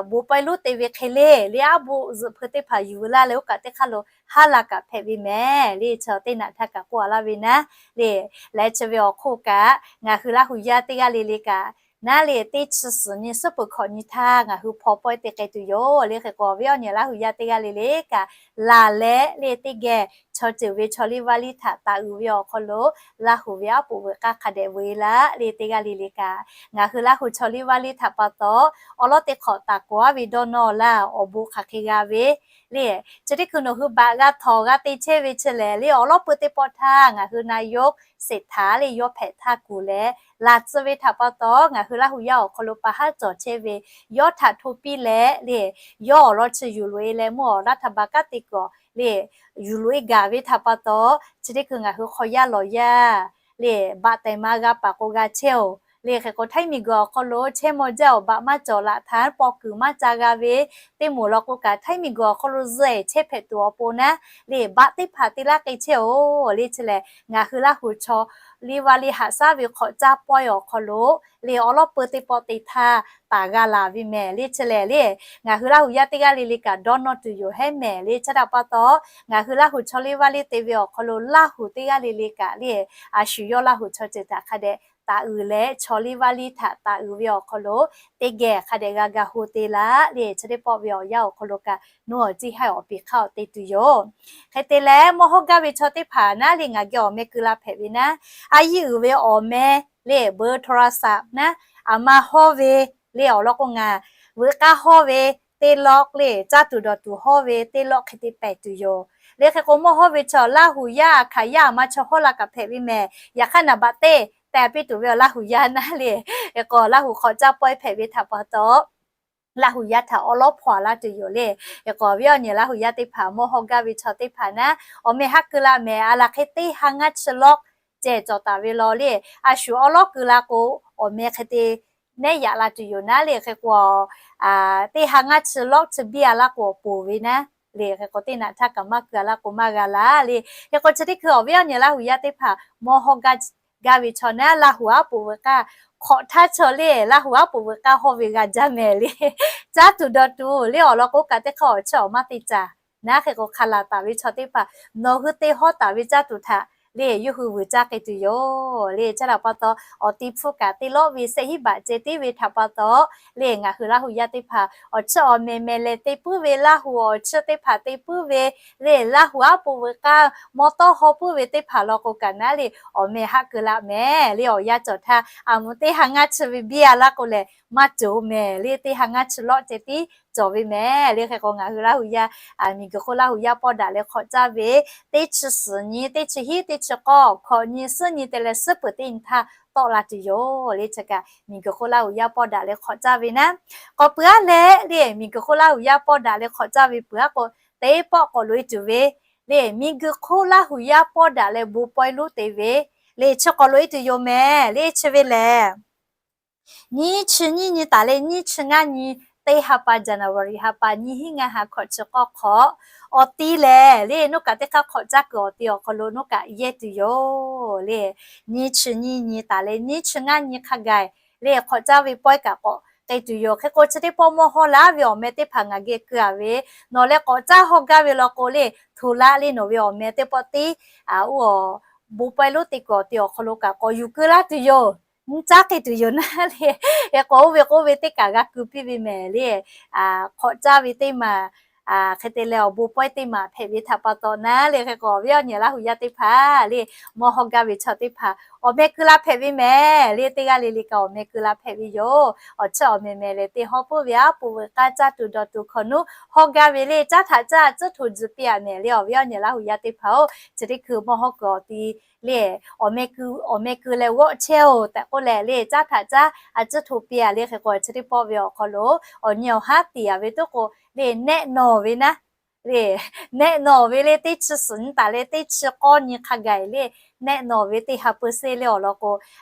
bon pawehˇ lonˉ te ve hk'e le, le aˉ boˆ zuhꞈ hpeu teˇ hpaˍ yuˬ veu laˇ leh, oˇ kaꞈ teˇ hk'aˇ lo haˉ la kaꞈ hpehꞈ ve mehˍ le. Chi teˇ naꞈ htaˇ kaꞈ k'oˆ a laˇ ve naˉ le, leh chi ve awˬ hk'oˆ kaꞈ ngaˬ hui Laˇ huˍ yaˇ teˇ g'aˇ le le kaꞈ naˉ le, teˇ chi suhˍ nyi suhˉ peuˬ hkawꞈ nyi htaˇ ngaˬ hui hpaw pawehˇ te k'ai tuˬ yoˬ le. Hk'e k'o, awˬ viˉ awˬ nyi Laˇ huˍ yaˇ teˇ g'aˇ le le kaꞈ laˬ leh le, teˇ geh chaw ceuˬ ve chaw liˇ vaˇ liˇ htaꞈ taˍ uiˍ ve awˬ hk'aw lo Laˇ huˍ ve aˉ poꞈ veuꞈ k'aˇ hk'a dehꞈ veuꞈ e laˇ le. Teˇ g'aˇ le le kaꞈ ngaˬ hui Laˇ huˍ chaw liˇ vaˇ liˇ htaꞈ pa taw awˬ lawˉ teˇ hk'awꞈ taˍ kawˍ aˉ ve dawˇ nawˇ laˇ awˬ bon hk'aˬ hk'e g'a ve le. Chi teˇ hkui nawˬ hui baꞈ g'a htawnˍ g'a te chehˇ ve chi lehˬ le, awˬ lawˉ peuˬ teˇ pawˆ htaˇ ngaˬ hui na yawˇ seˍ htaˍ le yawˇ hpehꞈ htaˇ kuˬ leh laˬ tcuh ve htaꞈ pa taw ngaˬ hui Laˇ huˍ yaˇ awˬ hk'aw lo pa haˉ cawˬ chehˇ ve yawˇ htaꞈ hto piˇ leh le, yawˇ awˬ lawn chi yuˬ loꞈ e leh mvuhˇ awˬ laˇ htaꞈ baˬ kaˉ te kuiˬ le yuˬ loꞈ e gaˬ ve htaꞈ pa taw, chi teˇ hkui ngaˬ hui hk'aw yaˇ lawˬ yaˇ le baꞈ tehˬ ma g'a paˍ k'o g'a chehˇ oˬ le. Hk'e k'o htaiˇ miˬ guiˬ awˬ hk'aw lo chehˇ mawˇ jaˇ awˬ baꞈ maˇ cawˬ laꞈ htaˇ paw kuiˬ maˇ ca g'a ve teˇ moˍ law k'o kaꞈ htaiˇ miˬ guiˬ awˬ hk'aw lo zuhꞈ chehˇ hpehꞈ tuˬ awˬ pon naˉ le baꞈ teˇ hpaˍ te laˇ k'ai chehˇ oˬ le. Chi lehˬ ngaˬ hui Laˇ huˍ chaw liˇ vaˇ liˇ haꞈ shaˉ ve hk'awꞈ caˇ pawehˇ awˬ hk'aw lo le awˬ lawˉ peuˬ teˇ pawˆ te htaˇ taˍ g'a laˬ ve mehˍ le. Chi lehˬ le ngaˬ hui Laˇ huˍ yaˇ teˇ g'aˇ le le kaꞈ dawˇ nawˇ tuˬ yoˬ hehˉ mehˍ le. Chi htaꞈ pa taw ngaˬ hui Laˇ huˍ chaw liˇ vaˇ liˇ te ve awˬ hk'aw lo Laˇ huˍ teˇ g'aˇ le le kaꞈ le a shu yawˇ Laˇ huˍ chaw ceuˬ htaꞈ hk'a dehꞈ taˍ uiˍ leh chaw liˇ vaˇ liˇ htaꞈ taˍ uiˍ ve awˬ hk'aw lo teˇ geh hk'a dehꞈ g'a ga ho te laˇ le. Chi teˇ pawˆ ve awˬ yanˇ awˬ hk'aw lo kaꞈ nuˇ awˬ ciˇ haiˇ awˬ piˍ hk'aˇ awˬ te tuˬ yoˬ. Hk'e te leh mawˇ hawˇ gaˇ ve chaw teˇ hpaˍ naˉ le ngaˬ geh awˬ meh keu la hpehꞈ ve naˉ, a yiˇ uiˍ ve awˬ meh le beuꞈ htaw la saꞈ naˉ, aˬ ma hawˇ ve le awˬ lawn k'o ngaˬ veuꞈ k'aˇ hawˇ ve teˇ lawˆ le caˇ tuˬ dawˬ tuˬ hawˇ ve teˇ lawˆ hk'e te pehˍ tuˬ yoˬ le. Hk'e k'o mawˇ hawˇ ve chaw Laˇ huˍ yaˇ a hkaˍ yaˇ aˬ ma chaw hawˇ la kaꞈ hpehꞈ ve mehˍ. Yaꞈ hk'aˇ naˍ baꞈ teˇ tehꞈ piˇ tuˬ ve awˬ Laˇ huˍ yaˇ naˉ le, hk'e k'o Laˇ huˍ hk'awꞈ caˇ pawehˇ hpehꞈ ve htaꞈ pa taw Laˇ huˍ yaˇ htaꞈ awˉ lawˉ hpaw a laˇ tuˬ yoˬ le. Hk'e k'o awˬ viˉ awˬ nyi Laˇ huˍ yaˇ teˇ hpaˍ mawˇ hawˇ gaˇ ve chaw teˇ hpaˍ naˉ, awˬ meh haˉ keu la mehˍ. A laˬ hk'e teˇ ha ngaˇ chi lawˆ ceh cawˬ taˍ ve law le. A shu awˉ lawˉ keu la k'o awˬ meh hk'e te nehˉ yaꞈ la tuˬ yoˬ naˉ le. Hk'e k'o teˇ ha ngaˇ chi lawˆ chi biˇ a laˇ k'o awˬ poˬ ve naˉ le. Hk'e k'o teˇ naꞈ htaˇ kaꞈ maˇ keu a laˇ k'o maˇ g'a laˇ le. Hk'e k'o chi teˇ hkui awˬ viˉ awˬ nyi Laˇ huˍ yaˇ teˇ hpaˍ mawˇ hawˇ gaˇ ve chaw naˉ Laˇ huˍ aˉ poꞈ veuꞈ k'aˇ hk'awꞈ htaˇ chaw le Laˇ huˍ aˉ poꞈ veuꞈ k'aˇ hawˇ ve g'a jaˇ mehˍ le. Caˇ tuˬ dawˬ tuˬ le awˬ lawn k'o kaꞈ teˇ hk'aˇ awˬ chiˇ awˬ maˇ te caˍ naˉ. Hk'e k'o hk'a laˬ taˍ ve chaw teˇ hpaˍ nawˬ hui te hawˇ taˍ ve caˇ tuˬ htaꞈ le yawˇ hui vuiˬ caˇ k'ai tuˬ yoˬ le. Chi htaꞈ pa taw awˬ ti hpfuhˇ kaꞈ te lawˆ ve shehˆ hinˉ baꞈ ceh tiˉ ve htaꞈ pa taw le ngaˬ hui Laˇ huˍ yaˇ teˇ hpaˍ awˬ chiˇ awˬ meh meh leh te puiˉ ve Laˇ huˍ awˬ chiˇ teˇ hpaˍ te puiˉ ve le Laˇ huˍ aˉ poꞈ veuꞈ k'aˇ mawˇ tawˇ haw puiˉ ve teˇ hpaˍ law k'o kaꞈ naˉ le awˬ meh haˆ keu la mehˍ le. Awˬ yanˇ cawˬ htaˇ a mvuh teˇ ha ngaˇ chi ve biˇ a laˇ k'o lehˬ maˇ cawˬ mehˍ le. Teˇ ha ngaˇ chi lawˆ ceh tiˉ cawˬ ve mehˍ le. Hk'e k'o ngaˬ hui Laˇ huˍ yaˇ miˬ guiˬ hk'oˆ Laˇ huˍ yaˇ pawˇ daꞈ leh hk'awꞈ caˇ ve teˇ chi suhˍ nyi, teˇ chi hiˉ, teˇ chi k'awˇ, hkawꞈ nyi, suhˉ nyi te leh suhˉ peuˬ teˇ nyi htaˇ tawˆ la tuˬ yoˬ le. Chi kaꞈ miˬ guiˬ hk'oˆ Laˇ huˍ yaˇ pawˇ daꞈ leh hk'awꞈ caˇ ve naˉ. K'awꞈ peuˬ aˉ leh le miˬ guiˬ hk'oˆ Laˇ huˍ yaˇ pawˇ daꞈ leh hk'awꞈ caˇ ve peuˬ aˉ k'o teˇ pawˆ k'awꞈ loꞈ e tuˬ ve le miˬ guiˬ hk'oˆ Laˇ huˍ yaˇ pawˇ daꞈ leh bon pawehˇ lonˉ te ve le chi k'awꞈ loꞈ e tuˬ yoˬ mehˍ le. Chi ve lehˬ nyiˇ chi nyiˇ nyi taˍ leh nyiˇ chi ngaˇ nyi teˇ ha pa January ha pa nyiˇ hinˉ ngaˇ ha hkawꞈ chi k'awˇ hk'awꞈ awˬ ti lehˬ le nawˬ kaꞈ teˇ hk'aˇ hk'awꞈ caˇ kuiˬ awˬ ti awˬ hk'aw lo nawˬ kaꞈ yehˇ tuˬ yoˬ le. Nyiˇ chi nyiˇ nyi taˍ leh nyiˇ chi ngaˇ nyi hk'a gaˬ le hk'awꞈ caˇ ve pawehˇ kaꞈ k'awꞈ k'ai tuˬ yoˬ. Hk'e k'o chi teˇ pawˆ mawˇ hawˇ laˇ ve awˬ meh teˇ hpaˍ ngaˬ geh keu a ve nawˬ leh k'awꞈ caˇ hawˇ gaˇ ve law k'o le hto laˇ le nawˬ ve awˬ meh teˇ pawˆ tiˉ oˇ bon pawehˇ lonˉ te kuiˬ awˬ ti awˬ hk'aw lo kaꞈ k'awꞈ yuˬ keu laˇ tuˬ yoˬ. Nyiˇ caˉ k'ai tuˬ yoˬ naˉ le. Hk'e k'o oˇ ve k'oˆ ve teˇ kaˬ g'a keu piˇ ve mehˍ le. Hk'awꞈ caˇ ve teˇ maˬ hk'e te leh awˬ bon pawehˇ teˇ maˬ hpehꞈ ve htaꞈ pa taw naˉ le. Hk'e k'o awˬ viˉ awˬ nyi Laˇ huˍ yaˇ teˇ hpaˍ le mawˇ hawˇ gaˇ ve chaw teˇ hpaˍ awˬ meh keu la hpehꞈ ve mehˍ le. Teˇ g'aˇ le le kaꞈ awˬ meh keu la hpehꞈ ve yoˬ. Awˬ chiˇ awˬ meh meh leh te hawˇ puiˉ ve aˉ poꞈ veuꞈ k'aˇ caˇ tuˬ dawˬ tuˬ hkawꞈ nuˉ hawˇ gaˇ ve le caˉ htaꞈ caˇ a tcuhˉ hto tzuhꞈ piˇ a mehˍ le. Awˬ viˉ awˬ nyi Laˇ huˍ yaˇ teˇ hpaˍ-oˬ, chi teˇ hkui mawˇ hawˇ kuiˬ awˬ ti le awˬ meh keu leh g'awˆ chehˇ-oˬ tehꞈ k'oˆ leh le caˉ htaꞈ caˇ a tcuhˉ hto piˇ a le. Hk'e k'o chi teˇ pawˆ ve awˬ hk'aw lo awˬ nyi awˬ haˉ tiˍ a ve toˉ k'o le nehˆ nawˬ ve naˉ le nehˆ nawˬ ve le teˇ chi suhˍ nyi taˍ leh teˇ chi k'awˇ nyi hk'a gaˬ le nehˆ nawˬ ve teˇ ha peu seˇ le awˬ lawn k'o,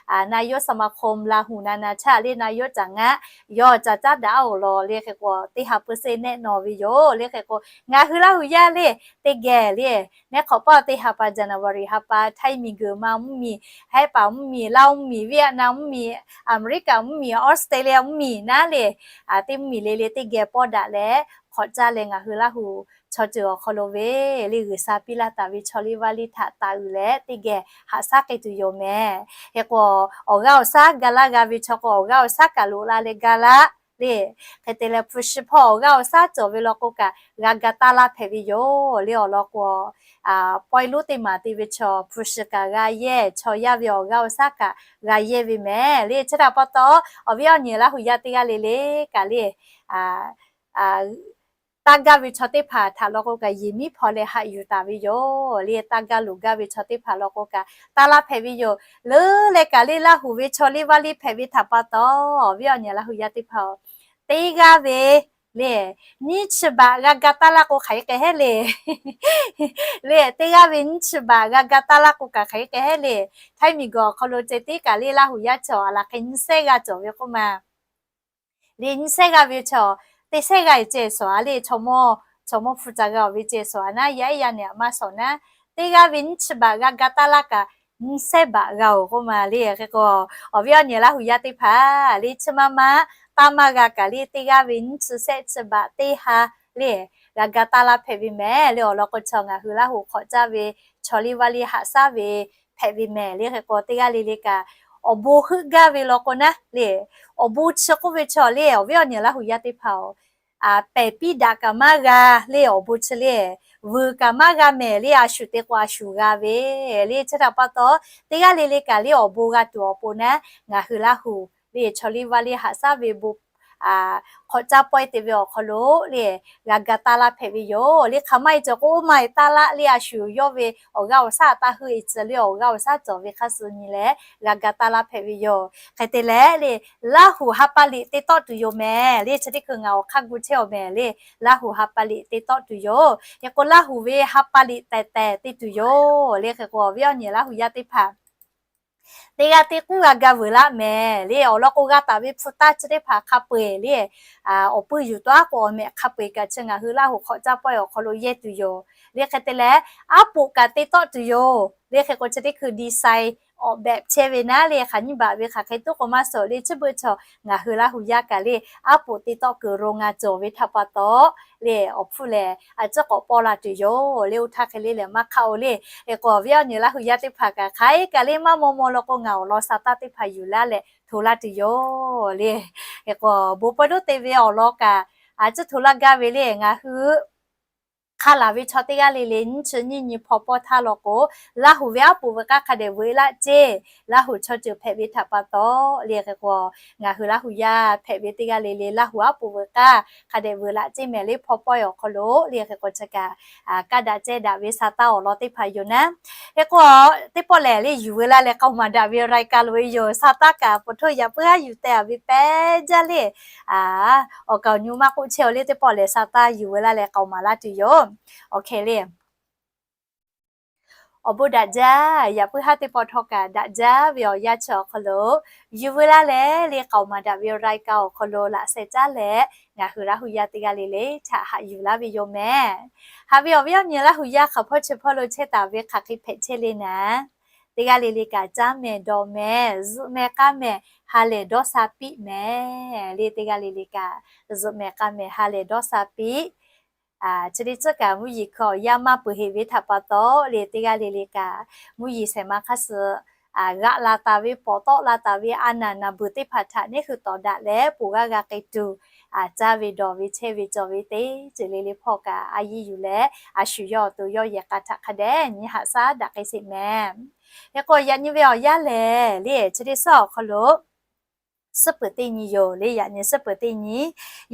na yoˉ สมาคม Laˇ huˍ na na chaˇ le na yoˉ caꞈ ngaˆ yawˇ caꞈ caˉ daꞈ-oˬ law le. Hk'e k'o teˇ ha peu seˇ nehˆ nawˬ ve yoˬ le. Hk'e k'o ngaˬ hui Laˇ huˍ yaˇ le teˇ geh le nehˆ hk'awꞈ paˇ teˇ ha pa January ha pa Htaiˇ miˬ guiˬ ma mvuhˇ miˬ, Hehˉ paˍ mvuhˇ miˬ, Laˇ huˍ mvuhˇ miˬ, Vietnam mvuhˇ miˬ, America mvuhˇ miˬ, Australia mvuhˇ miˬ naˉ le teˇ mvuhˇ miˬ le le teˇ geh pawˇ daꞈ leh hk'awꞈ caˇ leh ngaˬ hui Laˇ huˍ chaw ceuˬ awˬ hk'aw lo ve le G'uiˬsha piˇ laˇ taˍ ve chaw liˇ vaˇ liˇ htaꞈ taˍ uiˍ leh teˇ geh haꞈ shaˉ k'ai tuˬ yoˬ mehˍ. Hk'e k'o awˬ g'aˇ awˬ shaˉ ga laˇ g'a ve chaw k'o awˬ g'aˇ awˬ shaˉ kaꞈ loꞈ la leh ga laˇ le. Hk'e te leh hpu shi hpawˇ awˬ g'aˇ awˬ shaˉ cawˬ ve law k'o kaꞈ g'a ga taˇ laˇ hpehꞈ ve yoˬ le. Awˬ lawn k'o, pawehˇ lonˉ teˇ maˬ te ve chaw hpu shi kaꞈ g'a yehˇ, chaw yaˇ ve awˬ g'aˇ awˬ shaˉ kaꞈ g'a yehˇ ve mehˍ le. Chi htaꞈ pa taw, awˬ viˉ awˬ nyi Laˇ huˍ yaˇ teˇ g'aˇ le le kaꞈ le, taˇ gaˇ ve chaw teˇ hpaˍ htaꞈ law k'o kaꞈ yehˬ miˉ hpaw leh haꞈ yuˬ taˍ ve yoˬ le. Taˇ gaˇ loˍ gaˇ ve chaw teˇ hpaˍ law k'o kaꞈ taˇ laˇ hpehꞈ ve yoˬ. Leuˉ leh kaꞈ le Laˇ huˍ ve chaw liˇ vaˇ liˇ hpehꞈ ve htaꞈ pa taw, awˬ viˉ awˬ nyi Laˇ huˍ yaˇ teˇ hpaˍ-oˬ, teˇ g'aˇ ve le nyiˇ chi baꞈ g'a ga taˇ laˇ k'o hk'aˬ hk'e k'ai hehˉ le. Le teˇ g'aˇ ve nyiˇ chi baꞈ g'a ga taˇ laˇ k'o kaꞈ hk'aˬ hk'e k'ai hehˉ le. Htaiˇ miˬ guiˬ awˬ hk'aw lo ceh tiˉ kaꞈ le Laˇ huˍ yaˇ chaw a laˬ hk'e nyiˇ sehˉ g'aˇ cawˬ ve k'oˆ ma le. Nyiˇ sehˉ g'aˇ ve chaw, teˇ sehˉ g'aˇ ceh shawˍ a le, chaw mawˇ, chaw mawˇ hpu ca g'a-oˬ ve ceh shawˍ a naˉ, yaˇ ehˉ yaˇ nehˬ a maˇ shawˍ naˉ, teˇ g'aˇ ve nyiˇ chi baꞈ g'a ga taˇ laˇ kaꞈ, nyiˇ sehˉ baꞈ g'a-oˬ k'oˆ ma le. Hk'e k'o, awˬ viˉ awˬ nyi Laˇ huˍ yaˇ teˇ hpaˍ le, chi ma ma taˇ maˇ g'a kaꞈ le, teˇ g'aˇ ve nyiˇ chi sehˉ chi baꞈ teˇ ha le g'a ga taˇ laˇ hpehꞈ ve mehˍ le. Awˬ lawn k'o chaw ngaˬ hui Laˇ huˍ hk'awꞈ caˇ ve chaw liˇ vaˇ liˇ haꞈ shaˉ ve hpehꞈ ve mehˍ le. Hk'e k'o teˇ g'aˇ le le kaꞈ awˬ bon heuˆ gaˇ ve law k'o naˉ le, awˬ bon chi k'oˆ ve chaw le, awˬ viˉ awˬ nyi Laˇ huˍ yaˇ teˇ hpaˍ-oˬ, pehˬ piˇ daꞈ kaꞈ maˇ g'a le, awˬ bon chi le, vuiˬ kaꞈ maˇ g'a mehˍ le, a shu te k'o a shu g'a ve le. Chi htaꞈ pa taw, teˇ g'aˇ le le kaꞈ le awˬ bon g'a tuˬ awˬ pon naˉ, ngaˬ hui Laˇ huˍ le chaw liˇ vaˇ liˇ haꞈ shaˉ ve bon hk'awꞈ caˇ pawehˇ te ve awˬ hk'aw lo le g'a ga taˇ laˇ hpehꞈ ve yoˬ le. Hk'aˬ ma e cawˬ k'o, oˇ ma e taˇ laˇ le, a shu yawˇ ve awˬ g'aˇ awˬ shaˉ taˇ heuˆ e tcuh le, awˬ g'aˇ awˬ shaˉ cawˬ ve hk'aˇ suh nyi leh g'a ga taˇ laˇ hpehꞈ ve yoˬ. Hk'e te leh le, Laˇ huˍ ha pa liꞈ te tawˆ tuˬ yoˬ mehˍ le. Chi teˇ hkui ngaˬ awˬ hk'aˇ gu chehˇ awˬ mehˍ le, Laˇ huˍ ha pa liꞈ te tawˆ tuˬ yoˬ. Hk'e k'o Laˇ huˍ ve ha pa liꞈ tehˬ tehˬ te tuˬ yoˬ le. Hk'e k'o awˬ viˉ awˬ nyi Laˇ huˍ yaˇ teˇ hpaˍ teˇ g'aˇ teˇ k'uˉ g'a ga vuiˬ laˇ mehˍ le. Awˬ lawn k'o g'a taˍ ve hpu taˇ chi teˇ hpaˍ hk'a peu-eˬ le, awˬ puiˇ yuˬ taˉ k'o awˬ mehꞈ hk'a peu-eˬ kaꞈ chi ngaˬ hui Laˇ huˍ hk'awꞈ caˇ pawehˇ awˬ hk'aw lo yehˇ tuˬ yoˬ le. Hk'e te leh, aˉ poꞈ kaꞈ te tawˆ tuˬ yoˬ le. Hk'e k'o chi teˇ hkui design awˬ behꞈ chehˇ ve naˉ le, hk'aˬ nyiˇ baꞈ ve hk'aˬ hk'e tuˉ k'o maˇ suhˍ le. Chi beuꞈ chaw ngaˬ hui Laˇ huˍ yaˇ kaꞈ le, aˉ poꞈ te tawˆ kuiˬ ro ngaˬ cawˬ ve htaꞈ pa taw le, awˬ hpfuhˇ lehˬ a ciˉ k'awꞈ pawˆ la tuˬ yoˬ le. Oˇ htaˇ hk'e le lehˬ maˇ hk'aˆ-oˬ le. Hk'e k'o awˬ viˉ awˬ nyi Laˇ huˍ yaˇ teˇ hpaˍ kaꞈ hk'aˬ hk'e kaꞈ le maˇ maw maw law k'o ngaˬ awˬ lawn sa taˇ teˇ hpaˍ yuˬ laˇ leh hto laˇ tuˬ yoˬ le. Hk'e k'o bon pawehˇ lonˉ te ve awˬ lawn kaꞈ a ciˉ hto laˇ gaˇ ve le. Ngaˬ hui hk'a laˬ ve chaw teˇ g'aˇ le le nyiˇ chi nyiˇ nyi hpaw pawˇ htaˇ law k'o, Laˇ huˍ ve aˉ poꞈ veuꞈ k'aˇ hk'a dehꞈ veuꞈ laˇ ceˇ. Laˇ huˍ chaw ceuˬ hpehꞈ ve htaꞈ pa taw le. Hk'e k'o ngaˬ hui Laˇ huˍ yaˇ hpehꞈ ve teˇ g'aˇ le le Laˇ huˍ aˉ poꞈ veuꞈ k'aˇ hk'a dehꞈ veuꞈ laˇ ceˇ mehˍ le, hpaw pawehˇ awˬ hk'aw lo le. Hk'e k'o chi kaꞈ kaˇ daꞈ cehˇ daꞈ ve sa taˇ awˬ lawn teˇ hpaˍ yoˬ naˉ. Hk'e k'o teˇ pawˆ lehˬ le yuˬ veu laˇ leh k'aoˍ maˍ daꞈ ve awˬ laiˉ kaˆ loꞈ e yoˬ. Sa taˇ kaꞈ pfuhˍ htoˇ yaꞈ puiˉ haˉ yuˬ teh a ve pehˉ jaˇ le. Awˬ kaˍ awˬ nyi maˇ k'oˆ chehˇ-oˬ le, teˇ pawˆ lehˬ sa taˇ yuˬ veu laˇ leh k'aoˍ maˍ laˇ tuˬ yoˬ. Awˬ hk'e le awˬ bon daꞈ jaˇ. Yaꞈ puiˉ haˉ teˇ pawˆ htawˇ kaꞈ daꞈ jaˇ ve awˬ yanˇ chi awˬ hk'aw lo yuˬ veu laˇ leh le k'aoˍ maˍ daꞈ ve awˬ laiˉ kaˆ awˬ hk'aw lo laꞈ sheh caˉ leh ngaˬ hui Laˇ huˍ yaˇ teˇ g'aˇ le le htaꞈ haꞈ yuˬ laˇ ve yoˬ mehˍ. Haꞈ ve awˬ viˉ awˬ nyi Laˇ huˍ yaˇ hk'aˬ hpawˇ chi hpawˇ lo chehˇ taˍ ve hk'aˬ hk'e hpehꞈ chehˇ le naˉ, teˇ g'aˇ le le kaꞈ caˉ mehˍ dawˬ mehˍ zuhꞈ mehˍ k'aˇ mehˍ ha lehˬ dawˇ sha piˆ mehˍ le. Teˇ g'aˇ le le kaꞈ zuhꞈ mehˍ k'aˇ mehˍ ha lehˬ dawˇ sha piˆ. Chi teˇ ceuˬ kaꞈ mvuhˇ yeˬ hkui awˬ yanˇ maˇ peuˬ heˆ ve htaꞈ pa taw le, teˇ g'aˇ le le kaꞈ mvuhˇ yeˬ shehˍ ma hk'aˇ suh g'aꞈ la taˍ ve, pawˍ tawˆ la taˍ ve a naˬ naˬ beuˬ teˇ hpaˍ htaꞈ neˇ hui tawˍ daꞈ leh ponˬ g'aˇ g'a k'ai tuˬ, caˇ ve dawˬ ve chehˇ ve cawˬ ve teˇ ceuˬ le le hpawˇ kaꞈ a yiˇ yuˬ leh a shu yawˇ awˬ to yawˇ yehˬ k'a htaꞈ hk'a dehꞈ nyi haꞈ shaˉ daꞈ k'ai sheˍ mehˍ. Hk'e k'o yaꞈ nyi ve awˬ yanˇ lehˬ le chi teˇ suhˉ awˬ hk'aw lo suhˉ peuˬ teˇ nyi yoˬ le. Yaꞈ nyi suhˉ peuˬ teˇ nyi,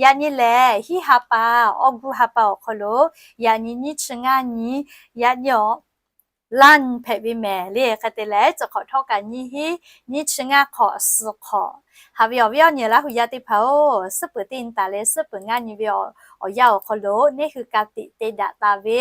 yaꞈ nyi lehˬ hiˉ ha pa, August ha pa awˬ hk'aw lo yaꞈ nyi nyiˇ chi ngaˇ nyi, yaꞈ nyi awˬ laˇ nyi hpehꞈ ve mehˍ le. Hk'e te leh chi hk'awꞈ htawˇ kaꞈ nyiˇ hiˉ nyiˇ chi ngaˇ hk'awꞈ suh hk'awꞈ. Haꞈ ve awˬ viˉ awˬ nyi Laˇ huˍ yaˇ teˇ hpaˍ-oˬ, suhˉ peuˬ teˇ nyi taˍ leh suhˉ peuˬ ngaˇ nyi ve awˬ yanˇ awˬ hk'aw lo neˇ hui ka tiꞈ te daꞈ taˍ ve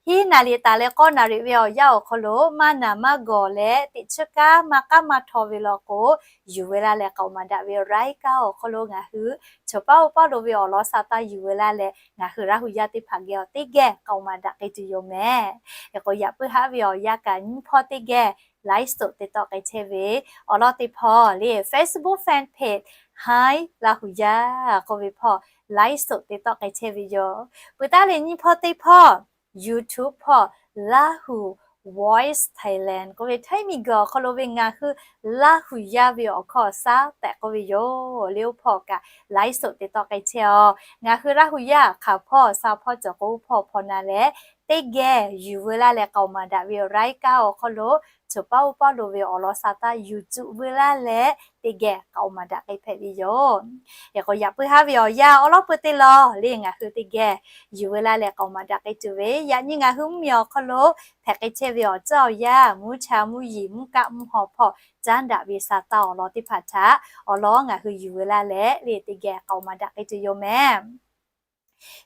hiˉ naˍ riˍ taˍ leh k'awˇ naˍ riˍ ve awˬ yanˇ awˬ hk'aw lo maˇ naˬ maˇ gawˬ leh teꞈ chiˉ kaˉ maˇ k'aˉ maˇ htaw ve law k'o, yuˬ veu laˇ leh k'aoˍ maˍ daꞈ ve awˬ laiˉ kaˆ awˬ hk'aw lo ngaˬ hui chaw paˉ oˇ paˉ lo ve awˬ lawn sa taˇ yuˬ veu laˇ leh ngaˬ hui Laˇ huˍ yaˇ teˇ hpaˍ geh awˬ teˇ geh k'aoˍ maˍ daꞈ k'ai tuˬ yoˬ mehˍ. Hk'e k'o yaꞈ puiˉ haˉ ve awˬ yanˇ kaꞈ nyiˇ hpawˇ teˇ geh live show te tawˆ k'ai chehˇ ve awˬ lawn teˇ hpawˇ le Facebook fan page Hi Laˇ huˍ yaˇ k'oˆ ve hpawˇ live show te tawˆ k'ai chehˇ ve yoˬ. Peuˬ taˉ le nyiˇ hpawˇ teˇ hpawˇ YouTube hpawˇ Laˇ huˍ Voice Thailand k'oˆ ve htaiˇ miˬguiˬ awˬ hk'aw lo ve ngaˬ hui Laˇ hu yaˇ ve awˬ hkawˇ shaˉ tehꞈ k'oˆ ve yoˬ. Lehˬ, oˇ hpawˇ kaꞈ laiˉ soꞈ te tawˆ k'ai chehˇ-oˬ. Ngaˬ hui Laˇ hu yaˇ hk'aˬ hpawˇ sha hpawˇ cawˬ k'o, oˇ hpawˇ hpawˇ na leh teˇ geh yuˬ veu laˇ leh k'aoˍ maˍ daꞈ ve awˬ รายการ awˬ hk'aw lo, choˬ paˉ oˇ paˉ lo ve awˬ lawn sha taˇ yuˬ cuˆ veu laˇ leh teˇ geh k'aoˍ maˍ daꞈ k'ai hpehꞈ ve yoˬ. Hk'e k'o, yaꞈ puiˉ haˉ ve awˬ yanˇ awˉ lawˉ peu teˇ lawˬ lehˬ, ngaˬ hui teˇ geh yuˬ veu laˇ leh k'aoˍ maˍ daꞈ k'ai tuˬ ve, yaꞈ nyi ngaˬ hui mvuhˇmiˬ awˬ hk'aw lo hpehꞈ k'ai chehˇ ve awˬ tcuhˉ awˬ yanˇ, mvuhˇ cha mvuhˇ yeˬ mvuhˇ kaˆ mvuhˇ haw hpawˇ caˉ daꞈ ve sha taˇ awˬ lawn teˇ hpaˍ htaꞈ awˬ lawn ngaˬ hui yuˬ veu laˇ leh lehˬ teˇ geh k'aoˍ maˍ daꞈ k'ai tuˬ yoˬ mehˍ.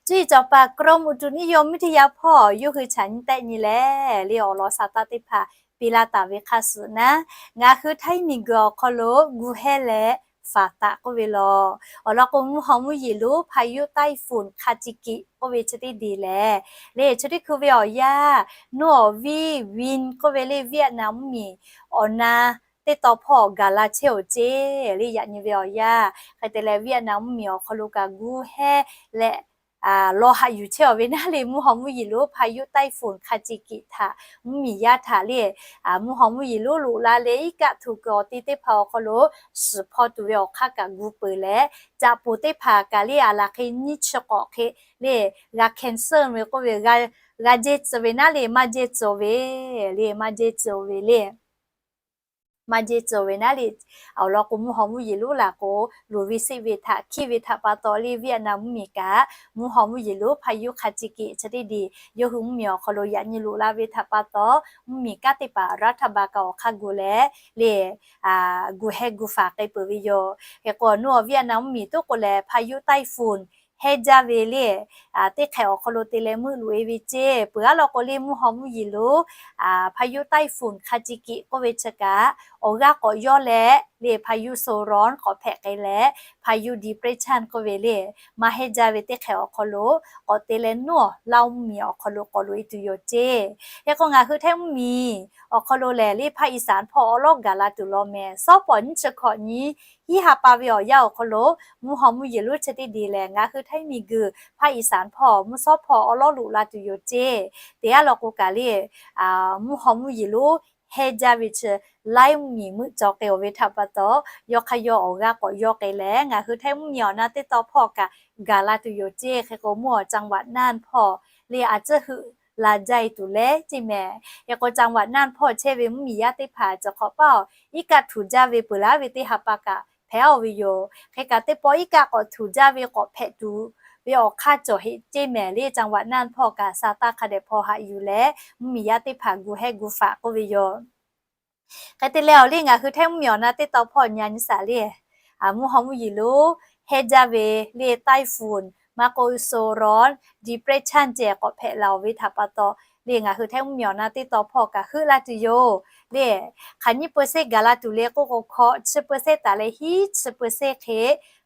Cuˇ yiˍ cawˬ paˍ กรมอุตุนิยมวิทยา hpawˇ yawˇ hui chaꞈ nyi tehˆ nyi leh lehˬ, awˬ lawn sha taˇ teˇ hpaˍ piˇ laˇ taˍ ve hk'a shuˍ naˉ, ngaˬ hui htaiˇ miˬguiˬ awˬ hk'aw lo gu hehˇ leh faˍ taꞈ k'oˆ ve lawˬ. Awˬ lawn k'o, mvuhˇ haw mvuhˇ yeˬ lonˉ พายุไต้ฝุ่นคาจิกิ k'oˆ ve chi teˇ deˬ lehˬ, lehˬ chi teˇ hkui ve awˬ yanˇ, nuˇ awˬ viˉ วิน k'oˆ ve lehˬ Vietnam mvuhˇmiˬ awˬ na teˇ taw hpawˇ gaˬ la chehˇ-oˬ ceˇ. Lehˬ, yaꞈ nyi ve awˬ yanˇ hk'e te leh Vietnam mvuhˇmiˬ awˬ hk'aw lo kaꞈ gu hehˇ leh lawˬ haꞈ yuˬ chehˇ-oˬ ve naˉ lehˬ, mvuhˇ haw mvuhˇ yeˬ lonˉ พายุไต้ฝุ่นคาจิกิ htaꞈ mvuhˇmiˬ yaˇ htaꞈ lehˬ, mvuhˇ haw mvuhˇ yeˬ lonˉ loꞈ la leh iˉ kaˆ htuꞈ kuiˬ awˬ te teˇ hpaˍ awˬ hk'aw lo suhˍ hpaw tuˬ ve awˬ hk'aˇ kaꞈ gu peuˬ leh, caꞈ poˍ teˇ hpaˍ kaꞈ lehˬ, a laˬ hk'e nyiˇ chi k'awꞈ hk'e lehˬ g'a cancer ve k'oˆ ve, g'a jehˇ tcuh ve naˉ lehˬ, maˇ jehˇ tcuh ve lehˬ, maˇ jehˇ tcuh ve lehˬ, maˇ jehˇ tcuh ve naˉ lehˬ, awˬ lawn k'o, mvuhˇ haw mvuhˇ yeˬ lonˉ laˬ k'o, luˬ ve seˆ ve htaꞈ hkiˇ ve htaꞈ pa taw lehˬ, Vietnam mvuhˇmiˬ kaꞈ mvuhˇ haw mvuhˇ yeˬ lonˉ พายุคาจิกิ chi teˇ deˬ yawˇ hui mvuhˇmiˬ awˬ hk'aw lo yaꞈ nyi loꞈ la ve htaꞈ pa taw, mvuhˇmiˬ kanˉ teˇ hpaˍ รัฐบาล kaꞈ awˬ hk'aˇ gu leh lehˬ, gu hehˇ gu faˍ k'ai peuˬ ve yoˬ. Hk'e k'o, nuˇ awˬ Vietnam mvuhˇmiˬ toˉ k'o lehˬ, พายุไต้ฝุ่น hehˇ jaˇ ve lehˬ, teˇ hk'ehꞈ awˬ hk'aw lo te leh meuˆ loꞈ-e ve ceˇ. Peuˬ aˉ law k'o lehˬ, mvuhˇ haw mvuhˇ yeˬ lonˉ พายุไต้ฝุ่นคาจิกิ k'oˆ ve chi kaꞈ awˬ g'aˇ k'awꞈ yawˇ leh lehˬ, พายุโซนร้อน k'awꞈ hpehꞈ k'ai leh, พายุ depression k'oˆ ve lehˬ, maˇ hehˇ jaˇ ve teˇ hk'ehꞈ awˬ hk'aw lo k'awꞈ te leh, nuˇ awˬ Laˇ mvuhˇmiˬ awˬ hk'aw lo k'awꞈ loꞈ-e tuˬ yoˬ ceˇ. Hk'e k'o, ngaˬ hui htaiˇ mvuhˇmiˬ awˬ hk'aw lo lehˬ, lehˬ ภาคอีสาน hpawˇ awˉ lawˉ gaˬ la tuˬ law mehˍ. Sawˉ pawˍ nyiˇ chi hkawꞈ nyi hiˉ ha pa ve awˬ yanˇ awˬ hk'aw lo, mvuhˇ haw mvuhˇ yeˬ lonˉ chi teˇ deˬ lehˬ, ngaˬ hui htaiˇ miˬguiˬ ภาคอีสาน hpawˇ mvuhˇ sawˉ hpawˇ awˉ lawˉ loꞈ la tuˬ yoˬ ceˇ. Teˇ aˉ law k'o kaꞈ lehˬ, mvuhˇ haw mvuhˇ yeˬ lonˉ hehˇ jaˇ ve chi laiˉ mvuhˇmiˬ meuˆ cawˬ k'ai-oˬ ve htaꞈ pa taw, yawˇ hk'aˇ yawˇ awˬ g'aˇ k'awꞈ yawˇ k'ai leh, ngaˬ hui htaiˇ mvuhˇmiˬ awˬ na teˇ taw hpawˇ kaꞈ gaˬ la tuˬ yoˬ ceˇ. Hk'e k'o, mvuhˇ awˬ จังหวัดน่าน hpawˇ lehˬ, a ciˉ heuˆ la jaˇ-e tuˬ leh ceˇ mehˍ. Hk'e k'o, จังหวัดน่าน hpawˇ chehˇ ve mvuhˇmiˬ yaˇ teˇ hpaˍ cawˬ hk'awꞈ paˇ-oˬ, iˉ kaˆ htuꞈ jaˇ ve peuˬ laˇ ve teˇ ha pa kaꞈ hpehꞈ-oˬ ve yoˬ. Hk'e kaꞈ, teˇ pawˆ iˉ kaˆ k'awꞈ htuꞈ jaˇ ve k'awꞈ hpehꞈ tuˬ ve awˬ hk'aˇ cawˬ heˆ ceˇ mehˍ lehˬ, จังหวัดน่าน hpawˇ kaꞈ sha taˇ hk'a dehꞈ hpaw haꞈ yuˬ leh, mvuhˇmiˬ yaˇ teˇ hpaˍ gu hehˇ gu faˍ k'oˆ ve yoˬ. Hk'e te leh awˬ lehˬ, ngaˬ hui htaiˇ mvuhˇmiˬ awˬ na teˇ taw hpawˇ nyi nyi shaˍ lehˬ, mvuhˇ haw mvuhˇ yeˬ lonˉ hehˇ jaˇ ve lehˬ, ไต้ฝุ่น maˇ k'oโซนร้อน depression ceh k'awꞈ hpehꞈ laˬ-oˬ ve htaꞈ pa taw lehˬ, ngaˬ hui htaiˇ mvuhˇmiˬ awˬ na teˇ taw hpawˇ kaꞈ heuˆ la tuˬ yoˬ. Lehˬ, hk'aˬ nyiˇ เปอร์เซ็นต์ gaˬ la tuˬ leh k'oˆ k'o, hkawꞈ chi เปอร์เซ็นต์ taˍ leh hiˉ chi เปอร์เซ็นต์ hk'e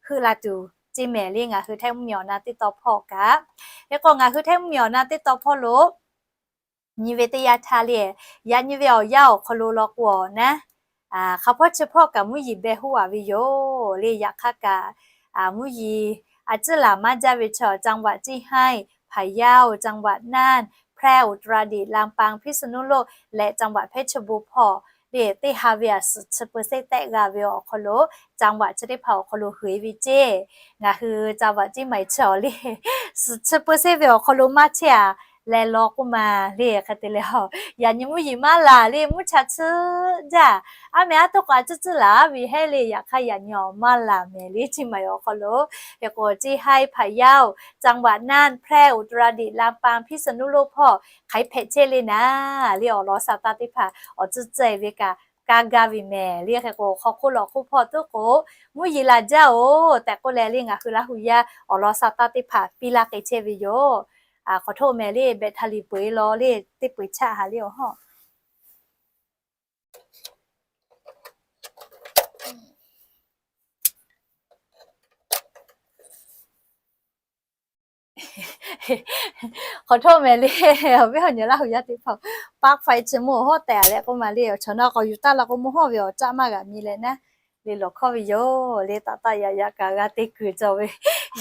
heuˆ la tuˬ ceˇ mehˍ lehˬ, ngaˬ hui htaiˇ mvuhˇmiˬ awˬ na teˇ taw hpawˇ kaꞈ. Hk'e k'o, ngaˬ hui htaiˇ mvuhˇmiˬ awˬ na teˇ taw hpawˇ lo nyi ve teˇ yanˇ htaˇ lehˬ, yaꞈ nyi ve awˬ yanˇ awˬ hk'aw lo law k'o-a naˉ, hk'a hpawˇ chi hpawˇ kaꞈ mvuhˇ yeˬ beh hoˆ-a ve yoˬ. Lehˬ, yaꞈ hk'aˇ kaꞈ mvuhˇ yeˬ a ciˉ laˬ maˇ jaˇ ve chi, จังหวัดเชียงราย พะเยา จังหวัดน่าน แพร่ อุตรดิตถ์ ลำปาง พิษณุโลก leh จังหวัดเพชรบูรณ์ hpawˇ lehˬ, teˇ ha ve a suhˍ chi เปอร์เซ็นต์ tehˆ g'a ve awˬ hk'aw lo, จังหวัด chi teˇ hpaˍ awˬ hk'aw lo huiˍ ve ceˇ. Ngaˬ hui จังหวัดเชียงใหม่ chi awˬ lehˬ, suhˍ chi เปอร์เซ็นต์ ve awˬ hk'aw lo maˇ chehˇ-a leh law k'oˆ ma lehˬ. Hk'e te leh, yaꞈ nyi mvuhˇ yeˬ maˇ laˬ lehˬ, mvuhˇ cha tsuhˇ jaˇ. Aˉ meh aˉ toˆ k'a ciˉ ciˉ laˬ ve heˆ lehˬ, yaꞈ hk'aˇ yaꞈ nyi awˬ maˇ laˬ mehˍ lehˬ, เชียงใหม่ awˬ hk'aw lo. Hk'e k'o, เชียงราย พะเยา จังหวัดน่าน แพร่ อุตรดิตถ์ ลำปาง พิษณุโลก hpawˇ hk'aˬ hk'e hpehꞈ chehˇ le naˉ lehˬ, awˬ lawn sha taˇ teˇ hpaˍ awˬ tcuhˇ ceh ve kaꞈ kaˇ gaˇ ve mehˍ lehˬ. Hk'e k'o, hk'aw hk'oˆ lawꞈ hk'oˆ hpawˇ toˉ k'o, mvuhˇ yeˬ laˬ jaˇ-oˬ tehꞈ k'oˆ leh lehˬ, ngaˬ hui Laˇ hu yaˇ awˬ lawn sha taˇ teˇ hpaˍ piˇ laˇ k'ai chehˇ ve yoˬ. Hk'aw htoˆ mehˍ lehˬ, แบตเตอรี่ peuˬ-e law lehˬ, teˇ peu-eˬ chaˆ ha lehˬ awˬ hawˇ. Hk'aw htoˆ mehˍ lehˬ, awˬ viˉ awˬ nyi Laˇ hu yaˇ teˇ hpaˍ, ปลั๊กไฟ chi mvuhˇ awˬ hawˉ tehꞈ-a leh k'oˆ ma lehˬ, awˬ chaw naˇ k'awꞈ yuˬ taˇ la k'o, mvuhˇ hawˇ ve awˬ caˆ maˇ g'a mi leh naˉ, lehˬ lawˬ hkawˇ ve yoˬ. Lehˬ, taˍ taˍ yaꞈ yaꞈ kaꞈ g'a te kuiˬ cawˬ ve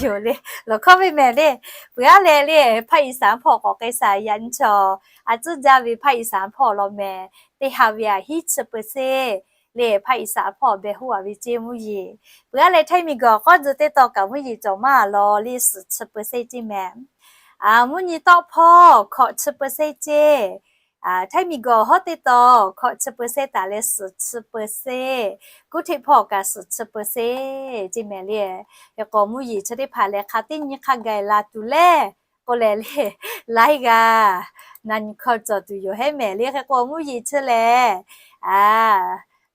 Yoˬ le, lawˬ hkawˇ ve mehˍ le. Peuˬ aˉ leh le, ภาคอีสาน hpawˇ k'awꞈ k'ai shaˍ yaꞈ nyi chaw, a tcuhˉ jaˇ ve ภาคอีสาน hpawˇ law mehˍ, teˇ ha ve aꞈ hiˉ chi เปอร์เซ็นต์ le, ภาคอีสาน hpawˇ beh hoˆ a ve ceˇ mvuhˇ yeˬ. Peuˬ aˉ leh Htaiˇ miˬguiˬ awˬ k'awˇ tcuh teˇ taw kaꞈ mvuhˇ yeˬ cawˬ maˇ law le, suhˍ chi เปอร์เซ็นต์ ceˇ mehˍ. Mvuhˇ nyi tawˆ hpawˇ hkawꞈ chi เปอร์เซ็นต์ ceˇ. Htaiˇ miˬguiˬ awˬ hawˉ teˇ taw hkawꞈ chi เปอร์เซ็นต์ taˍ leh suhˍ chi เปอร์เซ็นต์, kuˉ hteˆ hpawˇ kaꞈ suhˍ chi เปอร์เซ็นต์ ceˇ mehˍ le. Hk'e k'o mvuhˇ yeˬ chi teˇ hpaˍ lehˬ hk'a teˇ nyi hk'a gaˬ laˬ tuˬ leh k'oˆ leh le, laiˉ g'aˇ na nyi hkawˇ cawˬ tuˬ yoˬ hehˉ mehˍ le. Hk'e k'o mvuhˇ yeˬ chi lehˬ,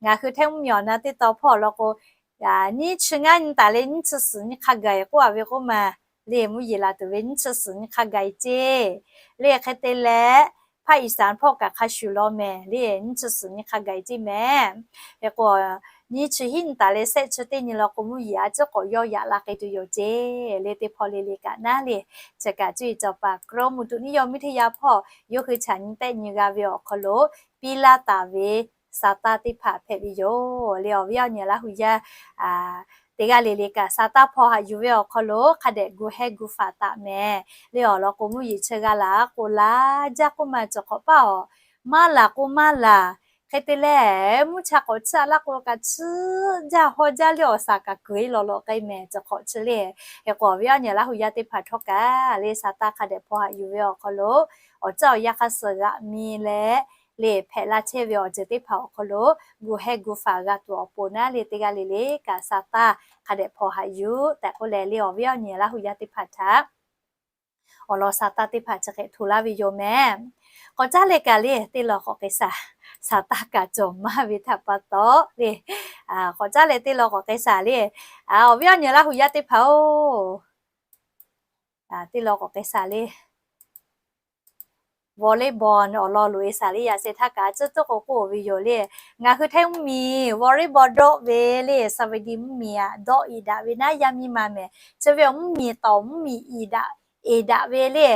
ngaˬ hui Htaiˇ mvuhˇ miˬ awˬ na teˇ taw hpawˇ law k'o, nyiˇ chi ngaˇ nyi taˍ leh nyiˇ chi suhˍ nyi hk'a gaˬ k'oˆ a ve k'oˆ ma le, mvuhˇ yeˬ laˬ tuˬ ve nyiˇ chi suhˍ nyi hk'a gaˬ ceˇ. Le hk'e te leh ภาคอีสาน hpawˇ kaꞈ hk'a shuˍ law mehˍ le, nyiˇ chi suhˍ nyi hk'a gaˬ ceˇ mehˍ. Hk'e k'o nyiˇ chi hiˉ nyi taˍ leh shehˆ chi teˇ nyi law k'o mvuhˇ yeˬ a ciˉ k'awꞈ yawˇ yaꞈ la k'ai tuˬ yoˬ ceˇ. Le teˇ hpawˇ le le kaꞈ naˉ le, chi kaꞈ cuˇ yiˍ cawˬ paˍ กรมอุตุนิยมวิทยา hpawˇ yawˇ hui chaꞈ nyi tehˆ nyi g'a ve awˬ hk'aw lo piˇ laˇ taˍ ve sa taˇ teˇ hpaˍ hpehꞈ ve yoˬ le. Awˬ viˉ awˬ nyi Laˇ hu yaˇ teˇ g'aˇ le le kaꞈ sa taˇ hpaw haꞈ yuˬ ve awˬ hk'aw lo hk'a dehꞈ gu heh gu faˍ taˍ mehˍ le. Awˬ lawn k'o mvuhˇ yeˬ chi g'a laˬ k'o laˇ jaˇ k'oˆ ma cawˬ hk'awꞈ paˇ awˬ, maˇ laˬ k'o maˇ laˬ. Hk'e te leh mvuhˇ cha k'awꞈ chiˇ a laˇ k'o kaꞈ chiˇ jaˇ haw jaˇ le awˬ saˍ kaꞈ kuˬ e lawˬ lawꞈ k'ai mehˍ cawˬ hk'awꞈ chi le. Hk'e k'o awˬ viˉ awˬ nyi Laˇ hu yaˇ teˇ hpaˍ htawˇ kaꞈ le sa taˇ hk'a dehꞈ hpaw haꞈ yuˬ ve awˬ hk'aw lo awˬ caˇ awˬ yanˇ hk'a suhˍ g'aꞈ mi leh le hpehꞈ la chehˇ ve awˬ ceuˬ teˇ hpaˍ awˬ hk'aw lo gu heh gu faˍ g'a tuˬ awˬ pon naˉ le teˇ g'aˇ le le kaꞈ sa taˇ hk'a dehꞈ hpaw haꞈ yuˬ tehꞈ k'oˆ leh le awˬ viˉ awˬ nyi Laˇ hu yaˇ teˇ hpaˍ htaꞈ awˬ lawn sa taˇ teˇ hpaˍ chi hk'e hto laˇ ve yoˬ mehˍ. K'awꞈ caˉ leh kaꞈ le teˇ law k'awꞈ k'ai shaˍ, sa taˇ kaꞈ cawˬ maˇ ve htaꞈ pa taw le, k'awꞈ caˉ leh teˇ law k'awꞈ k'ai shaˍ le. Awˬ viˉ awˬ nyi Laˇ hu yaˇ teˇ hpaˍ oˬ, teˇ law k'awꞈ k'ai shaˍ le. Volleyball awˬ lawn loꞈ e shaˍ le yaꞈ sheh htaˇ kaꞈ a ciˉ tuˉ k'o k'oˆ ve yoˬ le. Ngaˬ hui Htaiˇ mvuhˇ miˬ volleyball dawˆ ve le, Sawˍeˍdiˆ mvuhˇ miˬ aꞈ dawˆ iˍ daꞈ ve naˉ yaˇ miˇ ma mehˍ. Chi ve awˬ mvuhˇ miˬ tawˍ mvuhˇ miˬ iˍ daꞈ, iˍ daꞈ ve le,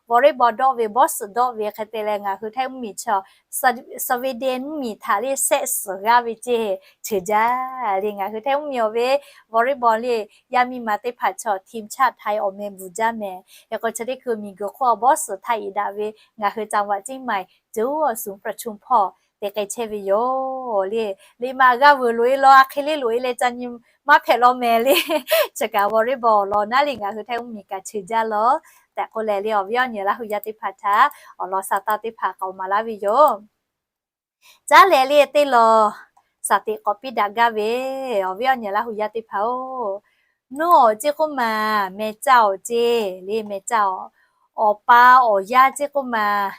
volleyball dawˆ ve, bawˇ suhˍ dawˆ ve hk'e te leh ngaˬ hui Htaiˇ mvuhˇ miˬ chaw Sawˍeˍdiˆ mvuhˇ miˬ htaꞈ le shehˆ suhˍ g'aˇ ve ceˇ, ceuˬ jaˇ le. Ngaˬ hui Htaiˇ mvuhˇ miˬ awˬ ve volleyball le yaˇ miˇ ma teˇ hpaˍ chaw ทีมชาติไทย awˬ meh bvuhˬ jaˇ mehˍ. Hk'e k'o chi teˇ hkui miˬguiˬ hk'oˆ awˬ bawˇ suhˍ htaꞈ iˍ daꞈ ve ngaˬ hui จังหวัดเชียงใหม่ ceuˬ awˬ suhˍ ประชุม hpawˇ te k'ai chehˇ ve yoˬ le. Liꞈ maꞈ g'a vuiˬ loꞈ e law a hk'e le loꞈ e leh ca nyi maˇ hpehꞈ law mehˍ le. Chi kaꞈ volleyball awˬ lawn naˉ le ngaˬ hui Htaiˇ mvuhˇ miˬ kaꞈ ceuˬ jaˇ law tehꞈ k'oˆ leh le awˬ viˉ awˬ nyi Laˇ hu yaˇ teˇ hpaˍ htaꞈ awˬ lawn sa taˇ teˇ hpaˍ k'awꞈ maˍ laˇ ve yoˬ. Caˉ leh le teˇ law saˍ teꞈ k'awꞈ piˇ daꞈ gaˇ ve, awˬ viˉ awˬ nyi Laˇ hu yaˇ teˇ hpaˍ oˬ, nuˇ awˬ ceˇ k'oˆ ma, meh caˇ awˬ ceˇ le meh caˇ awˬ, awˬ pa awˬ yaˇ ceˇ k'oˆ ma,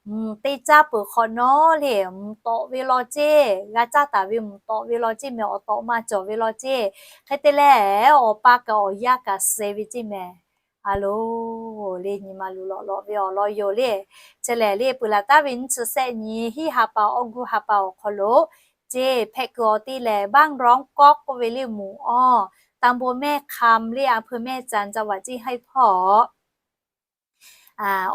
mvuhˬ te caˇ peuˬ hk'awꞈ nawˉ le mvuhˬ tawꞈ ve law ceˇ, g'a caˇ taˍ ve mvuhˬ tawꞈ ve law ceˇ meh, awˬ tawꞈ ma cawˬ ve law ceˇ. Hk'e te leh awˬ pa kaꞈ awˬ yaˇ kaꞈ suh e ve ceˇ meh. A loˬ le nyi ma luˬ lawꞈ lawꞈ ve awˬ lawn yoˬ le. Chi lehˬ le peuˬ laˬ taˍ ve nyiˇ chi shehˆ nyi hiˉ ha pa awˬ gu ha pa awˬ hk'aw lo ceˇ hpehꞈ kuiˬ awˬ te lehˬ บ้านร้องก๊อก k'oˆ ve le mvuhˬ awˬ ตำบลแม่คำ le อำเภอแม่จันทน์ จังหวัดเชียงราย hpawˇ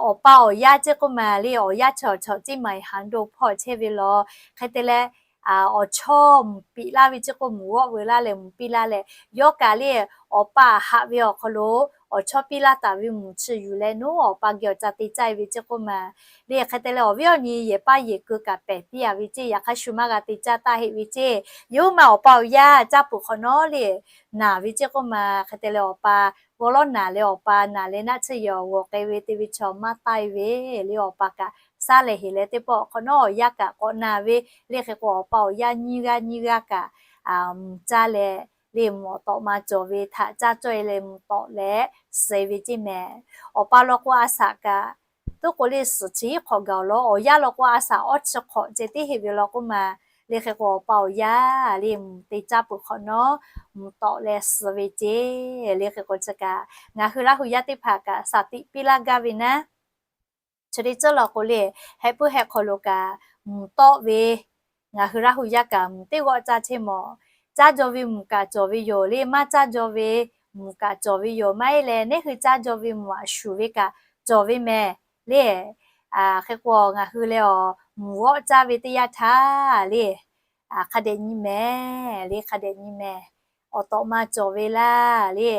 awˬ pa awˬ yaˇ ceˇ k'oˆ ma le awˬ yaˇ chaw chaw ceˇ แม่หาญโดง hpawˇ chehˇ ve law. Hk'e te leh awˬ chawˇ mvuhˬ piˇ laˇ ve ceˇ k'oˆ mvuhˬ g'awˆ veu laˇ leh mvuhˬ piˇ laˇ leh, yawˇ kaꞈ le awˬ pa haꞈ ve awˬ hk'aw lo awˬ chawˇ piˇ laˇ taˍ ve mvuhˬ chi yuˬ leh nuˉ awˬ pa geh awˬ ca te caˇ e ve ceˇ k'oˆ ma le. Hk'e te leh awˬ viˉ awˬ nyi yehˬ paˇ yehˬ keu kaꞈ pehˬ piˇ a ve ceˇ, yaꞈ hk'aˇ shu maˇ g'a te caˇ taˇ heˆ ve ceˇ. Yawˇ hui ma awˬ pa awˬ yaˇ caˇ peuˬ hk'awꞈ nawˉ le naˬ ve ceˇ k'oˆ ma. Hk'e te leh awˬ pa g'awˇ lawˉ naˬ leh awˬ pa naˬ leh naˆ tsuhˇ yehˬ awˬ g'awˬ k'ai ve te ve chaw maˇ taˇ e ve le awˬ pa kaꞈ shaˉ lehˬ heˍ leh teˇ pawˆ awˬ hk'awꞈ nawˉ awˬ yaˇ kaꞈ k'awꞈ naˬ ve le. Hk'e k'o awˬ pa awˬ yaˇ nyiˇ g'aˇ nyiˇ g'aˇ kaꞈ mvuhˬ caˇ leh le mvuhˬ awˬ tawꞈ ma cawˬ ve htaꞈ caˇ cawˇ e leh mvuhˬ tawꞈ leh suh e ve ceˇ meh. Awˬ pa law k'o a shaꞈ kaꞈ tuˉ k'o le suhˍ chi hiˉ hk'awꞈ gaˬ awˬ lawn, awˬ yaˇ law k'o a shaꞈ awˇ chi hk'awꞈ ceh tiˉ heˆ ve law k'oˆ ma. Le hk'e k'o awˬ pa awˬ yaˇ le mvuhˬ te caˇ peuˬ hk'awꞈ nawˉ mvuhˬ tawꞈ leh suh ve ceˇ. Le hk'e k'o chi kaꞈ ngaˬ hui Laˇ hu yaˇ teˇ hpaˍ kaꞈ saˍ tiꞈ piˇ laˇ gaˇ ve naˉ, chi teˇ ceuˬ law k'o le heh puiˉ heh hk'aw lo kaꞈ mvuhˬ tawˆ ve, ngaˬ hui Laˇ hu yaˇ kaꞈ mvuhˬ teˇ g'awˆ caˇ chehˇ mawˬ. Caˇ jaw ve mvuhˬ kaꞈ cawˬ ve yoˬ le, maˇ caˇ jaw ve mvuhˬ kaꞈ cawˬ ve yoˬ. Maˇ heˆ leh neˇ hui caˇ jaw ve mvuhˬ aꞈ shuˍ ve kaꞈ cawˬ ve meh le. Hk'e k'o ngaˬ hui leh awˬ mvuhˬ g'awˆ caˇ ve teˇ yanˇ htaˇ le hk'a dehꞈ nyi meh, le hk'a dehꞈ nyi meh. Awˬ tawꞈ ma cawˬ ve laˇ le,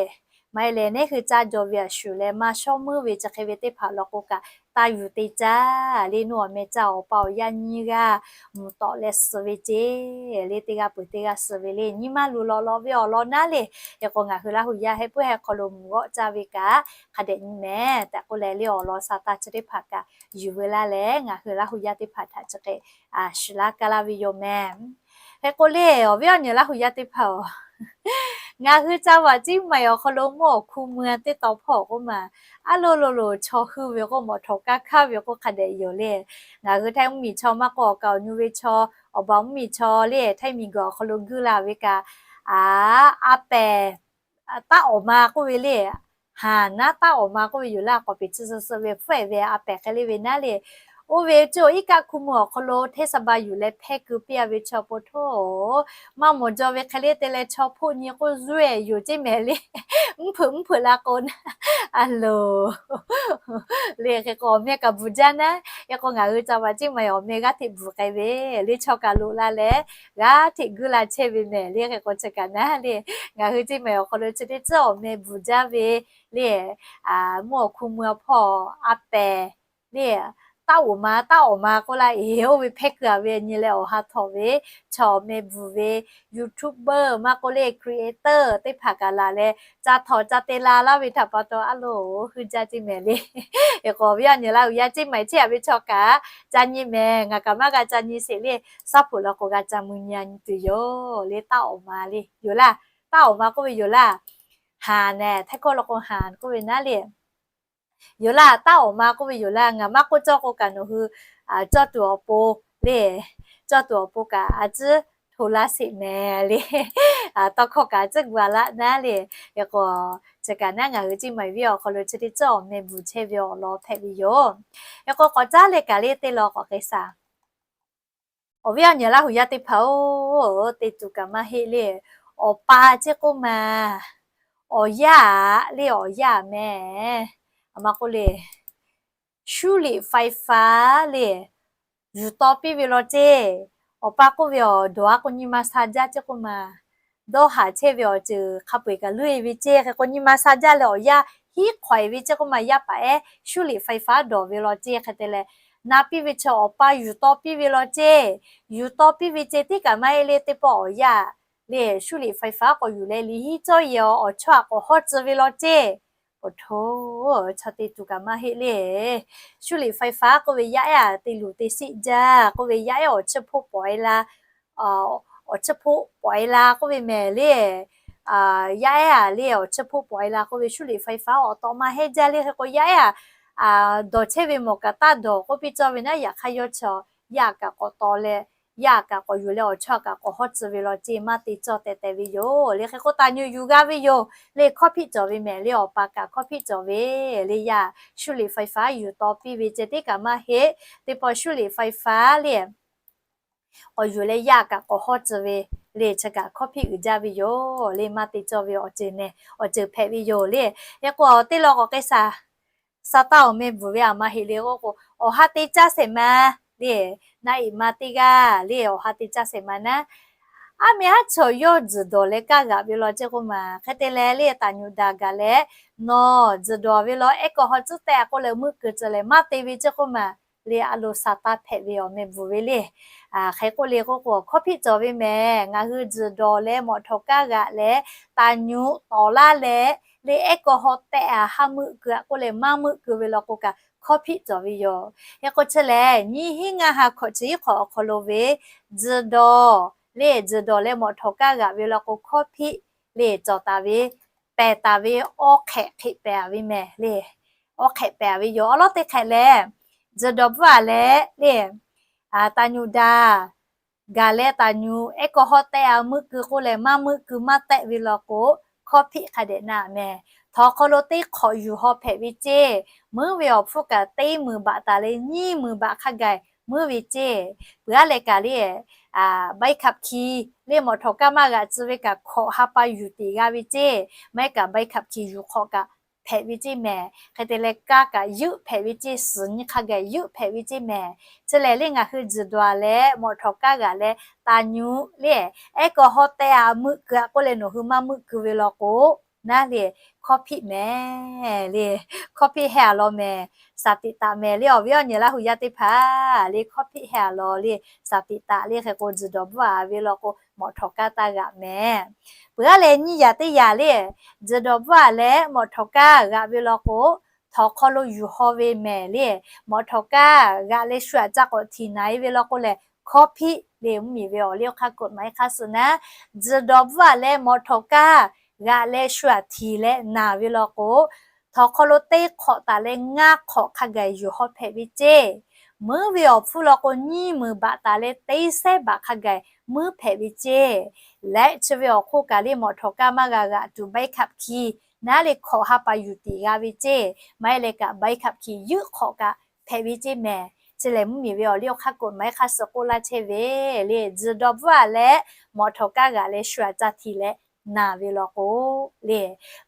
Maˇ heˆ leh, neˉ hui caˇ jaw ve a shuˍ leh maˇ shawˉ meuˇ ve chi hk'e ve teˇ hpaˍ law k'o kaꞈ, taˇ yuˬ te caˇ le. Nawˬ awˬ meh caˇ awˬ pa awˬ yaˇ nyiˇ g'aˇ mvuhˬ tawꞈ leh suh ve ceˇ le. Teˇ g'aˇ peuˬ teˇ g'aˇ suh ve le. Nyi ma luˬ lawꞈ lawꞈ ve awˬ lawn naˉ le. Hk'e k'o, ngaˬ hui Laˇ hu yaˇ heh puiˉ heh hk'aw lo mvuhˬ g'awˆ caˇ ve kaꞈ hk'a dehꞈ nyi mehˍ tehꞈ k'oˆ leh le, awˬ lawn sa taˇ chi teˇ hpaˍ kaꞈ yuˬ veu laˇ leh, ngaˬ hui Laˇ hu yaˇ teˇ hpaˍ htaꞈ chi hk'e shiˍ laˇ kaˇ laˇ ve yoˬ mehˍ. Hk'e k'o le, awˬ viˉ awˬ nyi Laˇ hu yaˇ teˇ hpaˍ-oˬ, ngaˬ hui ca vaꞈ Ciˇ Maiˍ awˬ hk'aw lo mvuhˇ awˬ hkuˇ mui teˇ taw hpawˇ k'oˆ maˬ, aˉ lo lo lo chaw hui ve k'o, mawꞈ htawˍ kaˇ hkaˇ ve k'o hk'a dehꞈ yoˬ le. Ngaˬ hui Htaiˇ mvuhˇmiˬ chaw maˇ k'oˆ, awˬ kaˍ awˬ nyu ve chaw, awˬ baˬ mvuhˇmiˬ chaw le, Htaiˇ miˬguiˬ awˬ hk'aw lo guiˇ la ve kaꞈ, a, a pehˍ taˉ awˍ ma k'oˆ ve le, haˍ naˉ taˉ awˍ ma k'oˆ ve yoˬ laˇ. K'awꞈ peˍ chi suh suh ve hpfuhˆ-ehˍ ve a pehˍ hk'e le ve naˉ le. Oˇ ve cawˬ iˉ kaˆ hkuˇ mui awˬ hk'aw lo hteˇ saˍ ba yuˬ leh hpehˇ keu piˇ-a ve chaw po htoˇ, maˇ mawˬ jaw ve hk'e le te leh chaw hpoˆ nyi k'oˆ zuhˇ-ehˍ yoˬ ceˇ mehˍ le. Mvuhˇ hpeuꞈ mvuhˇ hpeuꞈ la k'o naˉ, a loˬ le. Hk'e k'o, awˬ meh kaꞈ bvuhˬ jaˇ naˉ. Hk'e k'o, ngaˬ hui ca vaꞈ Ciˇ Maiˍ awˬ meh g'aˇ hteꞈ bvuhˬ k'ai ve le. Chaw kaꞈ loꞈ la leh g'aˇ hteꞈ guiˇ la chehˇ ve mehˍ le. Hk'e k'o, chi kaꞈ naˉ le, ngaˬ hui Ciˇ Maiˍ awˬ hk'aw lo chi teˇ tcuhˉ awˬ meh bvuhˬ jaˇ ve le, mvuhˇ awˬ hkuˇ mui awˬ hpawˇ a pehˍ le, taˉ awˍ ma taˉ awˍ ma k'oˆ laˇ-e. Oˇ ve hpehˇ keu-a ve nyi leh awˬ ha htawꞈ ve chaw awˬ meh bvuhˬ ve YouTuber maˇ k'oˆ le, creator teˇ hpaˍ kaꞈ laˬ leh, ca htawꞈ ca te la laˇ ve htaꞈ pa taw, aˉ lo hui jaˇ ceˇ mehˍ le. Hk'e k'o, awˬ viˉ awˬ nyi Laˇ hu yaˇ Ciˇ Maiˍ chehˇ-a ve chaw kaꞈ ca nyi mehˍ. Ngaˬ kaꞈ maˇ g'a ca nyi sheˍ le. Saˉ hpuꞈ law k'o g'a ca mui nyi-a nyi tuˬ yoˬ le. Taˉ awˍ ma le yoˬ laˇ. Taˉ awˍ ma k'oˆ ve yoˬ laˇ. Haˍ nehˬ, Htaiˇ hkawˇ law k'o haˍ k'oˆ ve naˉ le. Yoˬ laˇ, taˉ awˍ ma k'oˆ ve yoˬ laˇ. Ngaˬ maˇ k'oˆ cawˇ k'o kaꞈ nawˬ hui cawˇ tuˬ awˬ pon le, cawˇ tuˬ awˬ pon kaꞈ a ciˉ hto laˇ sheˍ mehˍ le. Tawˇ hkawˇ kaꞈ a ciˉ gu-a laˇ naˉ le. Hk'e k'o, chi kaꞈ naˉ ngaˬ hui Ciˇ Maiˍ venˇ awˬ hk'aw lo chi teˇ ceuˬ awˬ meh bvuhˬ chehˇ ve awˬ lawn hpehꞈ ve yoˬ. Hk'e k'o, k'awꞈ caˉ leh kaꞈ le teˇ law k'awꞈ k'ai shaˍ. Awˬ viˉ awˬ nyi Laˇ hu yaˇ teˇ hpaˍ-oˬ, te tuˬ kaꞈ maˇ heˆ le. Awˬ pa ceˇ k'oˆ maˬ, awˬ yaˇ le, awˬ yaˇ mehˍ. A ma k'oˆ le, 修理ไฟฟ้า le, yuˬ taw piˇ ve law ceˇ. Awˬ pa k'oˆ ve awˬ dawˬ-a k'o nyi ma sha jaˇ ceˇ k'oˆ maˬ, dawˇ haˍ chehˇ ve awˬ ceuˬ hk'a peu-eˬ kaꞈ leuˇ-e ve ceˇ. Hk'e k'o, nyi ma sha jaˇ leh awˬ yaˇ hiˉ hk'awꞈ-e ve ceˇ k'oˆ maˬ, yaˇ paˍ ehˉ 修理ไฟฟ้า dawˬ ve law ceˇ. Hk'e te leh, na piˇ ve chaw awˬ pa yuˬ taw piˇ ve law ceˇ. Yuˬ taw piˇ ve ceˇ tiˉ kaꞈ maˇ heˆ le, teˇ pawˆ awˬ yaˇ le, 修理ไฟฟ้า k'awꞈ yuˬ leh liꞈ hiˉ cawˇ yehˬ awˬ chawˇ-a k'awꞈ hawˉ tcuh ve law ceˇ. Awˬ htoꞈ, chaw te tuˬ kaꞈ maˇ heˆ le. 修理ไฟฟ้า k'oˆ ve yaˇ ehˉ-a te luˬ te sheˆ jaˇ k'oˆ ve, yaˇ ehˉ awˬ chiˇ hpoˆ pawꞈ-e la, awˬ chiˇ hpoˆ pawꞈ-e la k'oˆ ve mehˍ le. Yaˇ ehˉ-a le, awˬ chiˇ hpoˆ pawꞈ-e la k'oˆ ve, 修理ไฟฟ้า awˬ tawꞈ maˇ heˆ jaˇ le. Hk'e k'o, yaˇ ehˉ-a dawˬ chehˇ ve mawˬ kaꞈ taˇ dawˬ k'oˆ piˇ cawˇ ve naˉ, yaꞈ hk'aˇ yawˇ chaw yaˇ kaꞈ k'awꞈ taw leh, yaˇ kaꞈ k'awꞈ yuˬ leh awˬ chawˇ kaꞈ k'awꞈ hawˉ tcuh ve law ceˇ, maˇ te cawˇ teh teh ve yoˬ le. Hk'e k'o, taˍ nyu yuˬ g'a ve yoˬ le. Hkawˇ hpiˆ cawˬ ve mehˍ le, awˬ pa kaꞈ hkawˇ hpiˆ cawˬ ve le. Yaˇ 修理ไฟฟ้า yuˬ taw piˇ ve ceˇ tiˉ kaꞈ maˇ heˆ. Teˇ pawˆ 修理ไฟฟ้า le, k'awꞈ yuˬ leh yaˇ kaꞈ k'awꞈ hawˉ tcuh ve le, chi kaꞈ hkawˇ hpiˆ uiˍ jaˇ ve yoˬ le. Maˇ te cawˇ ve awˬ ceuˬ nehˬ awˬ ceuˬ hpehꞈ ve yoˬ le. Hk'e k'o, teˇ law k'awꞈ k'ai shaˍ. Saˍtanˍ awˬ meh bvuhˬ ve a ma heˆ le k'oˆ k'o, awˬ ha te caˇ shehˍ ma le, na-eˍ ma teˇ g'aˇ le, awˬ ha te caˇ shehˍ ma naˉ, aˉ meh haˉ chaw yawˇ tzuhˬ dawˬ leh kaˇ g'aꞈ ve law ceˇ k'oˆ maˬ. Hk'e te leh le, taˍ nyuꞈ daꞈ gaˬ leh, nawˬ tzuhˬ dawˬ ve law ehˉ kawˇ haw tcuhˉ tehꞈ k'oˆ leh meuˆ keu tcuh leh maˇ te ve ceˇ k'oˆ maˬ le. A lo Saˍtanˍ hpehꞈ ve awˬ meh bvuhˬ ve le. Hk'e k'oˆ le k'oˆ k'o, hkawˇ hpiˆ cawˬ ve mehˍ. Ngaˬ hui tzuhˬ dawˬ leh mawꞈ htawˍ kaˇ g'aꞈ leh, taˍ nyuꞈ tawˍ laˇ leh le, ehˉ kawˇ haw tehꞈ-a haˉ meuˆ keu-a k'oˆ leh maˇ meuˆ keu ve law k'o kaꞈ hkawˇ hpiˆ cawˬ ve yoˬ. Hk'e k'o, chi lehˬ nyiˇ hinˉ ngaˇ ha hkawꞈ chi hiˉ hk'awꞈ awˬ hk'aw lo ve tzuhˬ dawˬ le, tzuhˬ dawˬ leh mawꞈ htawˍ kaˇ g'aꞈ ve law k'o, hkawˇ hpiˆ le cawˬ taˍ ve, pehˬ taˍ ve awˇ hk'ehꞈ hk'e pehˬ-a ve mehˍ le. Awˇ hk'ehꞈ pehˬ-a ve yoˬ. Awˬ lawn teˇ hk'ehꞈ lehˬ, tzuhˬ dawˬ bvuhˆ-a leh le, taˍ nyuꞈ daꞈ gaˬ leh taˍ nyuꞈ ehˉ kawˇ haw tehꞈ-a meuˆ keu k'oˆ leh maˇ meuˆ keu maˇ tehꞈ ve law k'o, hkawˇ hpiˆ hk'a dehꞈ na mehˍ. Htawnˍ hk'aw lo teˇ hk'awꞈ yuˬ haw hpehꞈ ve ceˇ. Meuˉ ve awˬ hpfuhˇ kaꞈ teˇ meunˍ baꞈ taˍ leh nyiˇ meunˍ baꞈ hk'a gaˬ meuˉ ve ceˇ. Peuˬ-a leh kaꞈ le, ใบขับขี่ le mawꞈ htawˍ kaˇ maˇ g'aꞈ tcuh ve kaꞈ hkawꞈ ha pa yuˬ tiˍ g'a ve ceˇ. Maˇ heˆ kaꞈ ใบขับขี่ yuˬ hk'awꞈ kaꞈ hpehꞈ ve ceˇ mehˍ. Hk'e te leh kaˇ kaꞈ yeuˆ hpehꞈ ve ceˇ, suhˍ nyi hk'a gaˬ yeuˆ hpehꞈ ve ceˇ mehˍ. Chi lehˬ le ngaˬ hui tzuhˬ dawˬ-a leh mawꞈ htawˍ kaˇ g'aꞈ leh taˍ nyuꞈ le, ehˉ kawˇ haw tehꞈ-a meuˆ keu-a k'oˆ leh nawˬ hui maˇ meuˆ keu ve law k'o, naˉ le, hkawˇ hpiˆ mehˍ le, hkawˇ hpiˆ heh a law mehˍ, shaˍ tiꞈ taˍ mehˍ le. Awˬ viˉ awˬ nyi Laˇ hu yaˇ teˇ hpaˍ le, hkawˇ hpiˆ heh a law le, shaˍ tiꞈ taˍ le hk'e k'o, tzuhˬ dawˬ bvuhˆ aꞈ ve law k'o, mawꞈ htawˍ kaˇ taˇ g'aꞈ mehˍ. Peuˬ aˉ leh nyiˇ yaꞈ teˇ yaꞈ le, tzuhˬ dawˬ bvuhˆ aꞈ leh mawꞈ htawˍ kaˇ g'aꞈ ve law k'o, htawnˍ hk'aw lo yuˬ haw ve mehˍ le. Mawꞈ htawˍ kaˇ g'aꞈ leh shu aꞈ ca k'awꞈ htiˍ naˍ e ve law k'o lehˬ, hkawˇ hpiˆ le mvuhˇmiˬ ve awˬ liˇ awˬ hk'aˇ k'oˆ maˍ e hk'aˇ suh naˉ, tzuhˬ dawˬ bvuhˆ aꞈ leh mawꞈ htawˍ kaˇ g'aꞈ leh shu aꞈ htiˍ leh naˍ ve law k'o, htawnˍ hk'aw lo teˇ hk'awꞈ taˍ leh ngaˇ hk'awꞈ hk'a gaˬ yuˬ haw hpehꞈ ve ceˇ. Meuˉ ve awˬ hpfuhˇ law k'o, nyiˇ meunˍ baꞈ taˍ leh teˇ sehˉ baꞈ hk'a gaˬ meuˉ hpehꞈ ve ceˇ. Leh chi ve awˬ hk'oˆ kaꞈ le, mawꞈ htawˍ kaˇ maˇ g'a g'aꞈ tuˬ ใบขับขี่ naˉ le, hkawꞈ ha pa yuˬ tiꞈ g'a ve ceˇ. Maˇ heˆ leh kaꞈ ใบขับขี่ yuˆ hk'awꞈ kaꞈ hpehꞈ ve ceˇ mehˍ. Chi lehˬ mvuhˇmiˬ ve awˬ liˇ awˬ hk'aˇ k'oˆ maˍ e hk'aˇ suh k'oˆ laˇ chehˇ ve le, tzuhˬ dawˬ bvuhˆ aꞈ leh mawꞈ htawˍ kaˇ g'aꞈ leh shu aꞈ ca htiˍ leh naˍ ve law k'o le,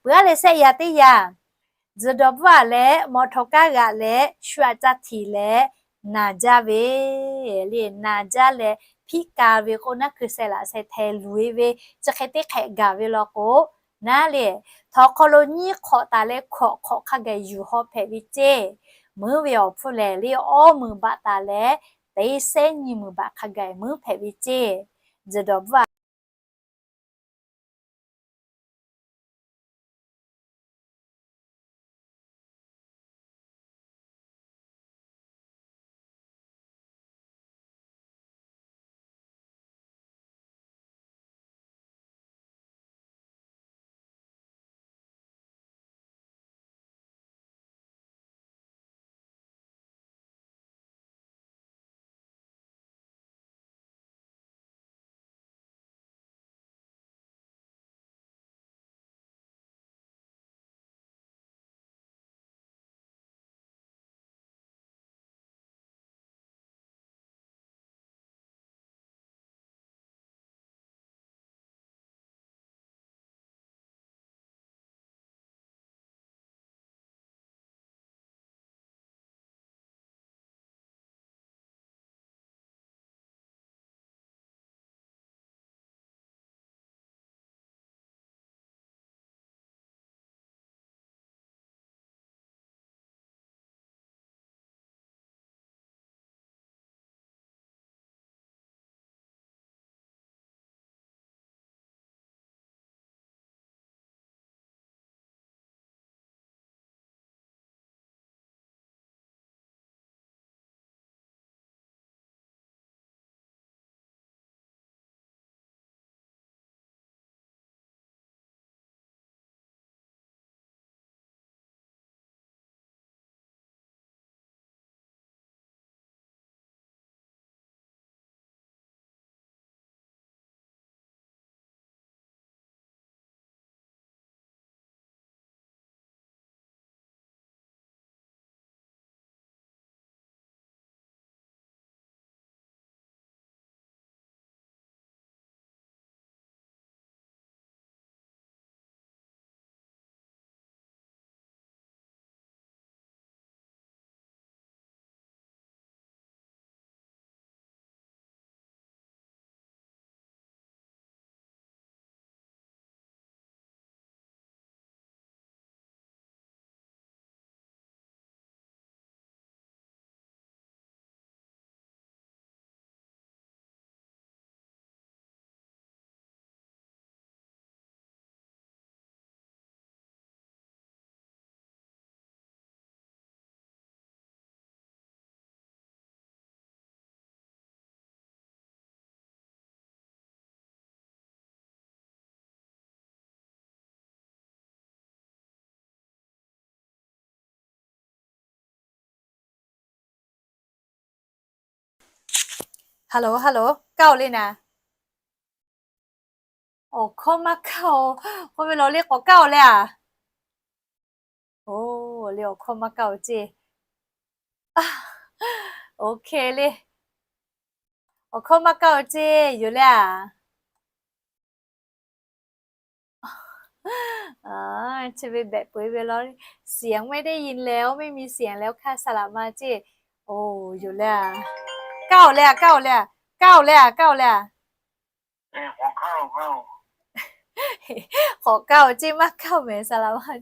peuˬ aˉ leh shehˆ yaꞈ teˇ yaꞈ, tzuhˬ dawˬ bvuhˆ aꞈ leh mawꞈ htawˍ kaˇ g'aꞈ leh shu aꞈ ca htiˍ leh naˍ jaˇ ve le. Naˍ jaˇ leh hpiˆ ka ve k'o, naˉ hkui sheh laꞈ sheh hteh luˬ e ve, chi hk'e teˇ hk'ehꞈ gaˬ ve law k'o, naˉ le, htawnˍ hk'aw lo nyiˇ hk'awꞈ taˍ leh hkawꞈ hk'awꞈ hk'a gaˬ yuˬ haw hpehꞈ ve ceˇ. Meuˉ ve awˬ hpfuhˇ lehˬ le, awˇ meunˍ baꞈ taˍ leh teˇ sehˉ nyiˇ meunˍ baꞈ hk'a gaˬ meuˉ hpehꞈ ve ceˇ. Tzuhˬ dawˬ bvuhˆ aꞈ Hello, hello, kaˇ-oˬ le naˍ. Awˬ hkawˇ maˇ kaˇ-oˬ. K'oˆ ve lawˬ le, k'awꞈ kaˇ-oˬ le a. Oˬ, le awˬ hkawˇ maˇ kaˇ-oˬ ceˇ. OK le. Awˬ hkawˇ maˇ kaˇ-oˬ ceˇ, yoˬ le a. Chi ve behꞈ peu-eˬ ve lawˬ le, เสียงไม่ได้ยินแล้ว ไม่มีเสียงแล้วค่ะ สลับมา ceˇ. Oˬ, yoˬ le a. Kaˇ-oˬ le a, kaˇ-oˬ le a, kaˇ-oˬ le a, kaˇ-oˬ le a. K'awꞈ kaˇ-oˬ ceˇ, maˇ kaˇ-oˬ mehˍ saˍ laꞈ ma.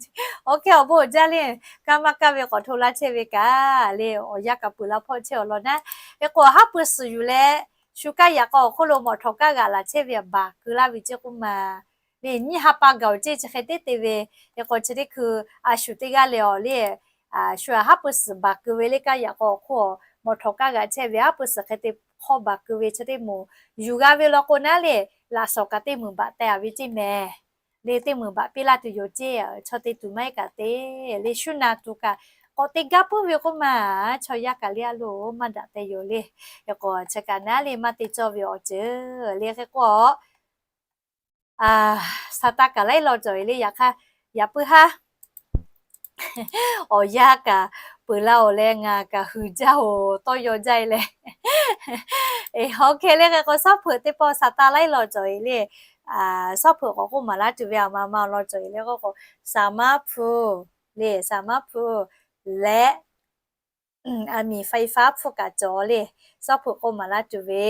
Awˬ hk'e awˬ bon uiˍ jaˇ le, kaˇ maˇ kaˇ ve k'awꞈ hto laˇ chehˇ ve kaꞈ le, awˬ yanˇ kaꞈ peuˬ la hpawˇ chehˇ awˬ lawn naˉ. Hk'e k'o haˉ pui suhˍ yuˬ leh, shu kaˇ yaꞈ k'aw awˬ hk'oˆ lo mawˬ htawꞈ kaˇ g'aꞈ laˬ chehˇ ve aꞈ baˬ keu laˇ ve ceˇ k'oˆ ma le, nyiˇ ha pa gaˬ-oˬ ceˇ chi hk'e teˇ te ve. Hk'e k'o chi teˇ hkui a shu teˇ g'aˇ leh awˬ le, shu aꞈ haˉ pui suhˍ baˬ keu ve le, kaˇ yaꞈ k'aw awˬ hk'oˆ mawˬ htawꞈ kaˇ g'aꞈ chehˇ ve haˉ pui suhˍ hk'e te hk'awˇ baˬ keu ve chi teˇ moˍ yuˬ g'a ve law k'o naˉ le, laꞈ shawnˍ kaꞈ teˇ meunˍ baꞈ teh-a ve ceˇ mehˍ le, teˇ meunˍ baꞈ piˇ laˇ tuˬ yoˬ ceˇ. Chaw te tuˬ maˇ heˆ kaꞈ te le, shu na tuˬ kaꞈ k'awꞈ te gaˇ puiˉ ve k'oˆ ma, chaw yaˇ kaꞈ le a loˬ maˇ daꞈ teh yoˬ le. Hk'e k'o chi kaꞈ naˉ le maˇ te cawˇ ve awˬ ceuˬ le. Hk'e k'o Saˍtanˍ kaꞈ laiˉ law cawˬ-e le, yaꞈ hk'aˇ yaꞈ puiˉ haˉ awˬ yanˇ kaꞈ peuˬ la-oˬ leh ngaˬ kaꞈ huiˍ jaˇ-oˬ, tawˇ yaw jaˇ-e leh. Eˬ, hk'e le hk'e k'o shaˉ hpeuꞈ teˇ pawˆ Saˍtanˍ laiˉ law cawˬ-e le. Shaˉ hpeuꞈ k'awꞈ k'oˆ maˍ laˇ tuˬ ve aˬ ma ma awˬ lawn cawˬ-e le k'oˆ k'o, saˍ maˉ hpu le, saˍ maˉ hpu leh aˬ miˍ faiˍ faˉ hpu kaꞈ cawˬ le. Shaˉ hpeuꞈ k'oˆ maˍ laˇ tuˬ ve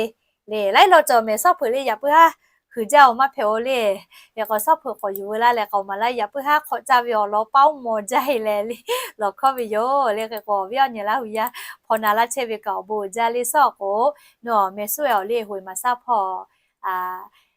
le, laiˉ law cawˬ mehˍ shaˉ hpeuꞈ le, yaꞈ puiˉ haˉ huiˍ jaˇ-oˬ maˇ hpehꞈ-oˬ le. Hk'e k'o shaˉ hpeuꞈ k'awꞈ yuˬ veu laˇ leh k'awꞈ maˍ laˇ, yaꞈ puiˉ haˉ hk'awꞈ caˇ ve awˬ lawn paoˉ maw jaˇ-e leh le, lawˬ hkawˇ ve yoˬ le. Hk'e k'o awˬ viˉ awˬ nyi Laˇ huˍ yaˇ hpaw na laˇ chehˇ ve kaꞈ awˬ bon uiˍ jaˇ le. Shaˉ k'o nawˬ mehˍ suˉ-e awˬ le Hoiˍ maˍ shaˉ hpawˇ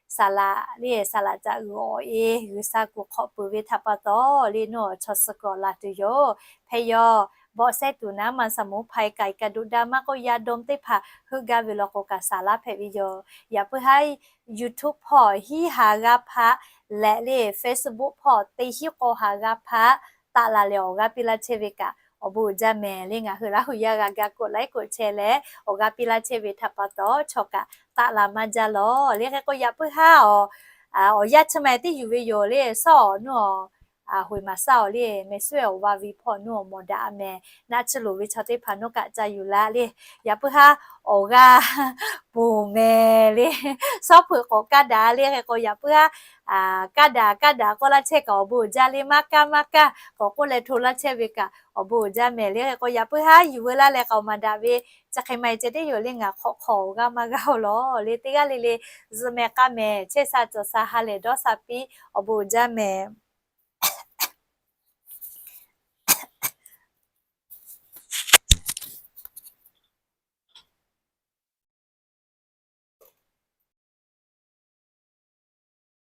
saˍ laꞈ le, saˍ laꞈ caꞈ uiˍ awˬ e G'uiˬsha kuˬ hk'awꞈ peuˬ ve htaꞈ pa taw le, nawˬ chaw suh kuiˬ awˬ laˬ tuˬ yoˬ. Hpehꞈ yaw, bawˆ sehˉ tuˬ naˉ ma saˍ moˍ hpaiˍ kaiˍ kaꞈ doꞈ daꞈ maˇ k'oˆ, yaˇ dawˇ teˇ hpaˍ heuˆ gaˇ ve law k'o kaꞈ saˍ laꞈ hpehꞈ ve yoˬ. Yaꞈ puiˉ haˉ YouTube hpawˇ hiˉ ha g'aˇ hpaˆ leh le, Facebook hpawˇ teˇ hiˉ k'awˇ ha g'aˇ hpaˆ taˆ la leh awˬ g'aˇ piˇ laˇ chehˇ ve kaꞈ awˬ bon uiˍ jaˇ mehˍ le. Ngaˬ hui Laˇ huˍ yaˇ g'a ga k'oˆ laiˉ k'oˆ chehˇ leh awˬ g'aˇ piˇ laˇ chehˇ ve htaꞈ pa taw chaw kaꞈ taˆ la maˇ jaˇ lawˬ le. Hk'e k'o yaꞈ puiˉ haˉ awˬ, awˬ yanˇ chi ma teˇ yuˬ ve yoˬ le. Shaˉ awˬ nuˇ awˬ Hoiˍ maˍ shaˉ awˬ le, mehˍ suˉ-e awˬ va ve hpawˇ nuˇ awˬ mawˬ daꞈ mehˍ. Naˆ tsuhˇ loˍ ve chaw teˇ hpaˍ nuˇ kaꞈ ca yuˬ laˇ le. Yaꞈ puiˉ haˉ awˬ g'aˇ ponˬ mehˍ le. Shaˉ hpeuꞈ k'awꞈ kaˇ daꞈ le. Hk'e k'o yaꞈ puiˉ haˉ kaˇ daꞈ kaˇ daꞈ k'oˆ laˇ chehˇ kaꞈ awˬ bon uiˍ jaˇ le. Maˇ kaˇ maˇ kaˇ k'awꞈ k'oˆ leh hto laˇ chehˇ ve kaꞈ awˬ bon uiˍ jaˇ mehˍ le. Hk'e k'o yaꞈ puiˉ haˉ yuˬ veu laˇ leh k'awꞈ maˍ daꞈ ve chi hk'e ma-e ceh teˇ yoˬ le. Ngaˬ hk'awꞈ hk'aw awˬ g'aˇ maˇ g'aˇ-oˬ lawˬ le. Teˇ g'aˇ le le zuhꞈ mehˍ k'aˇ mehˍ, chehˇ sha cawˬ sha ha lehˬ dawˇ sha piˇ, awˬ bon uiˍ jaˇ mehˍ.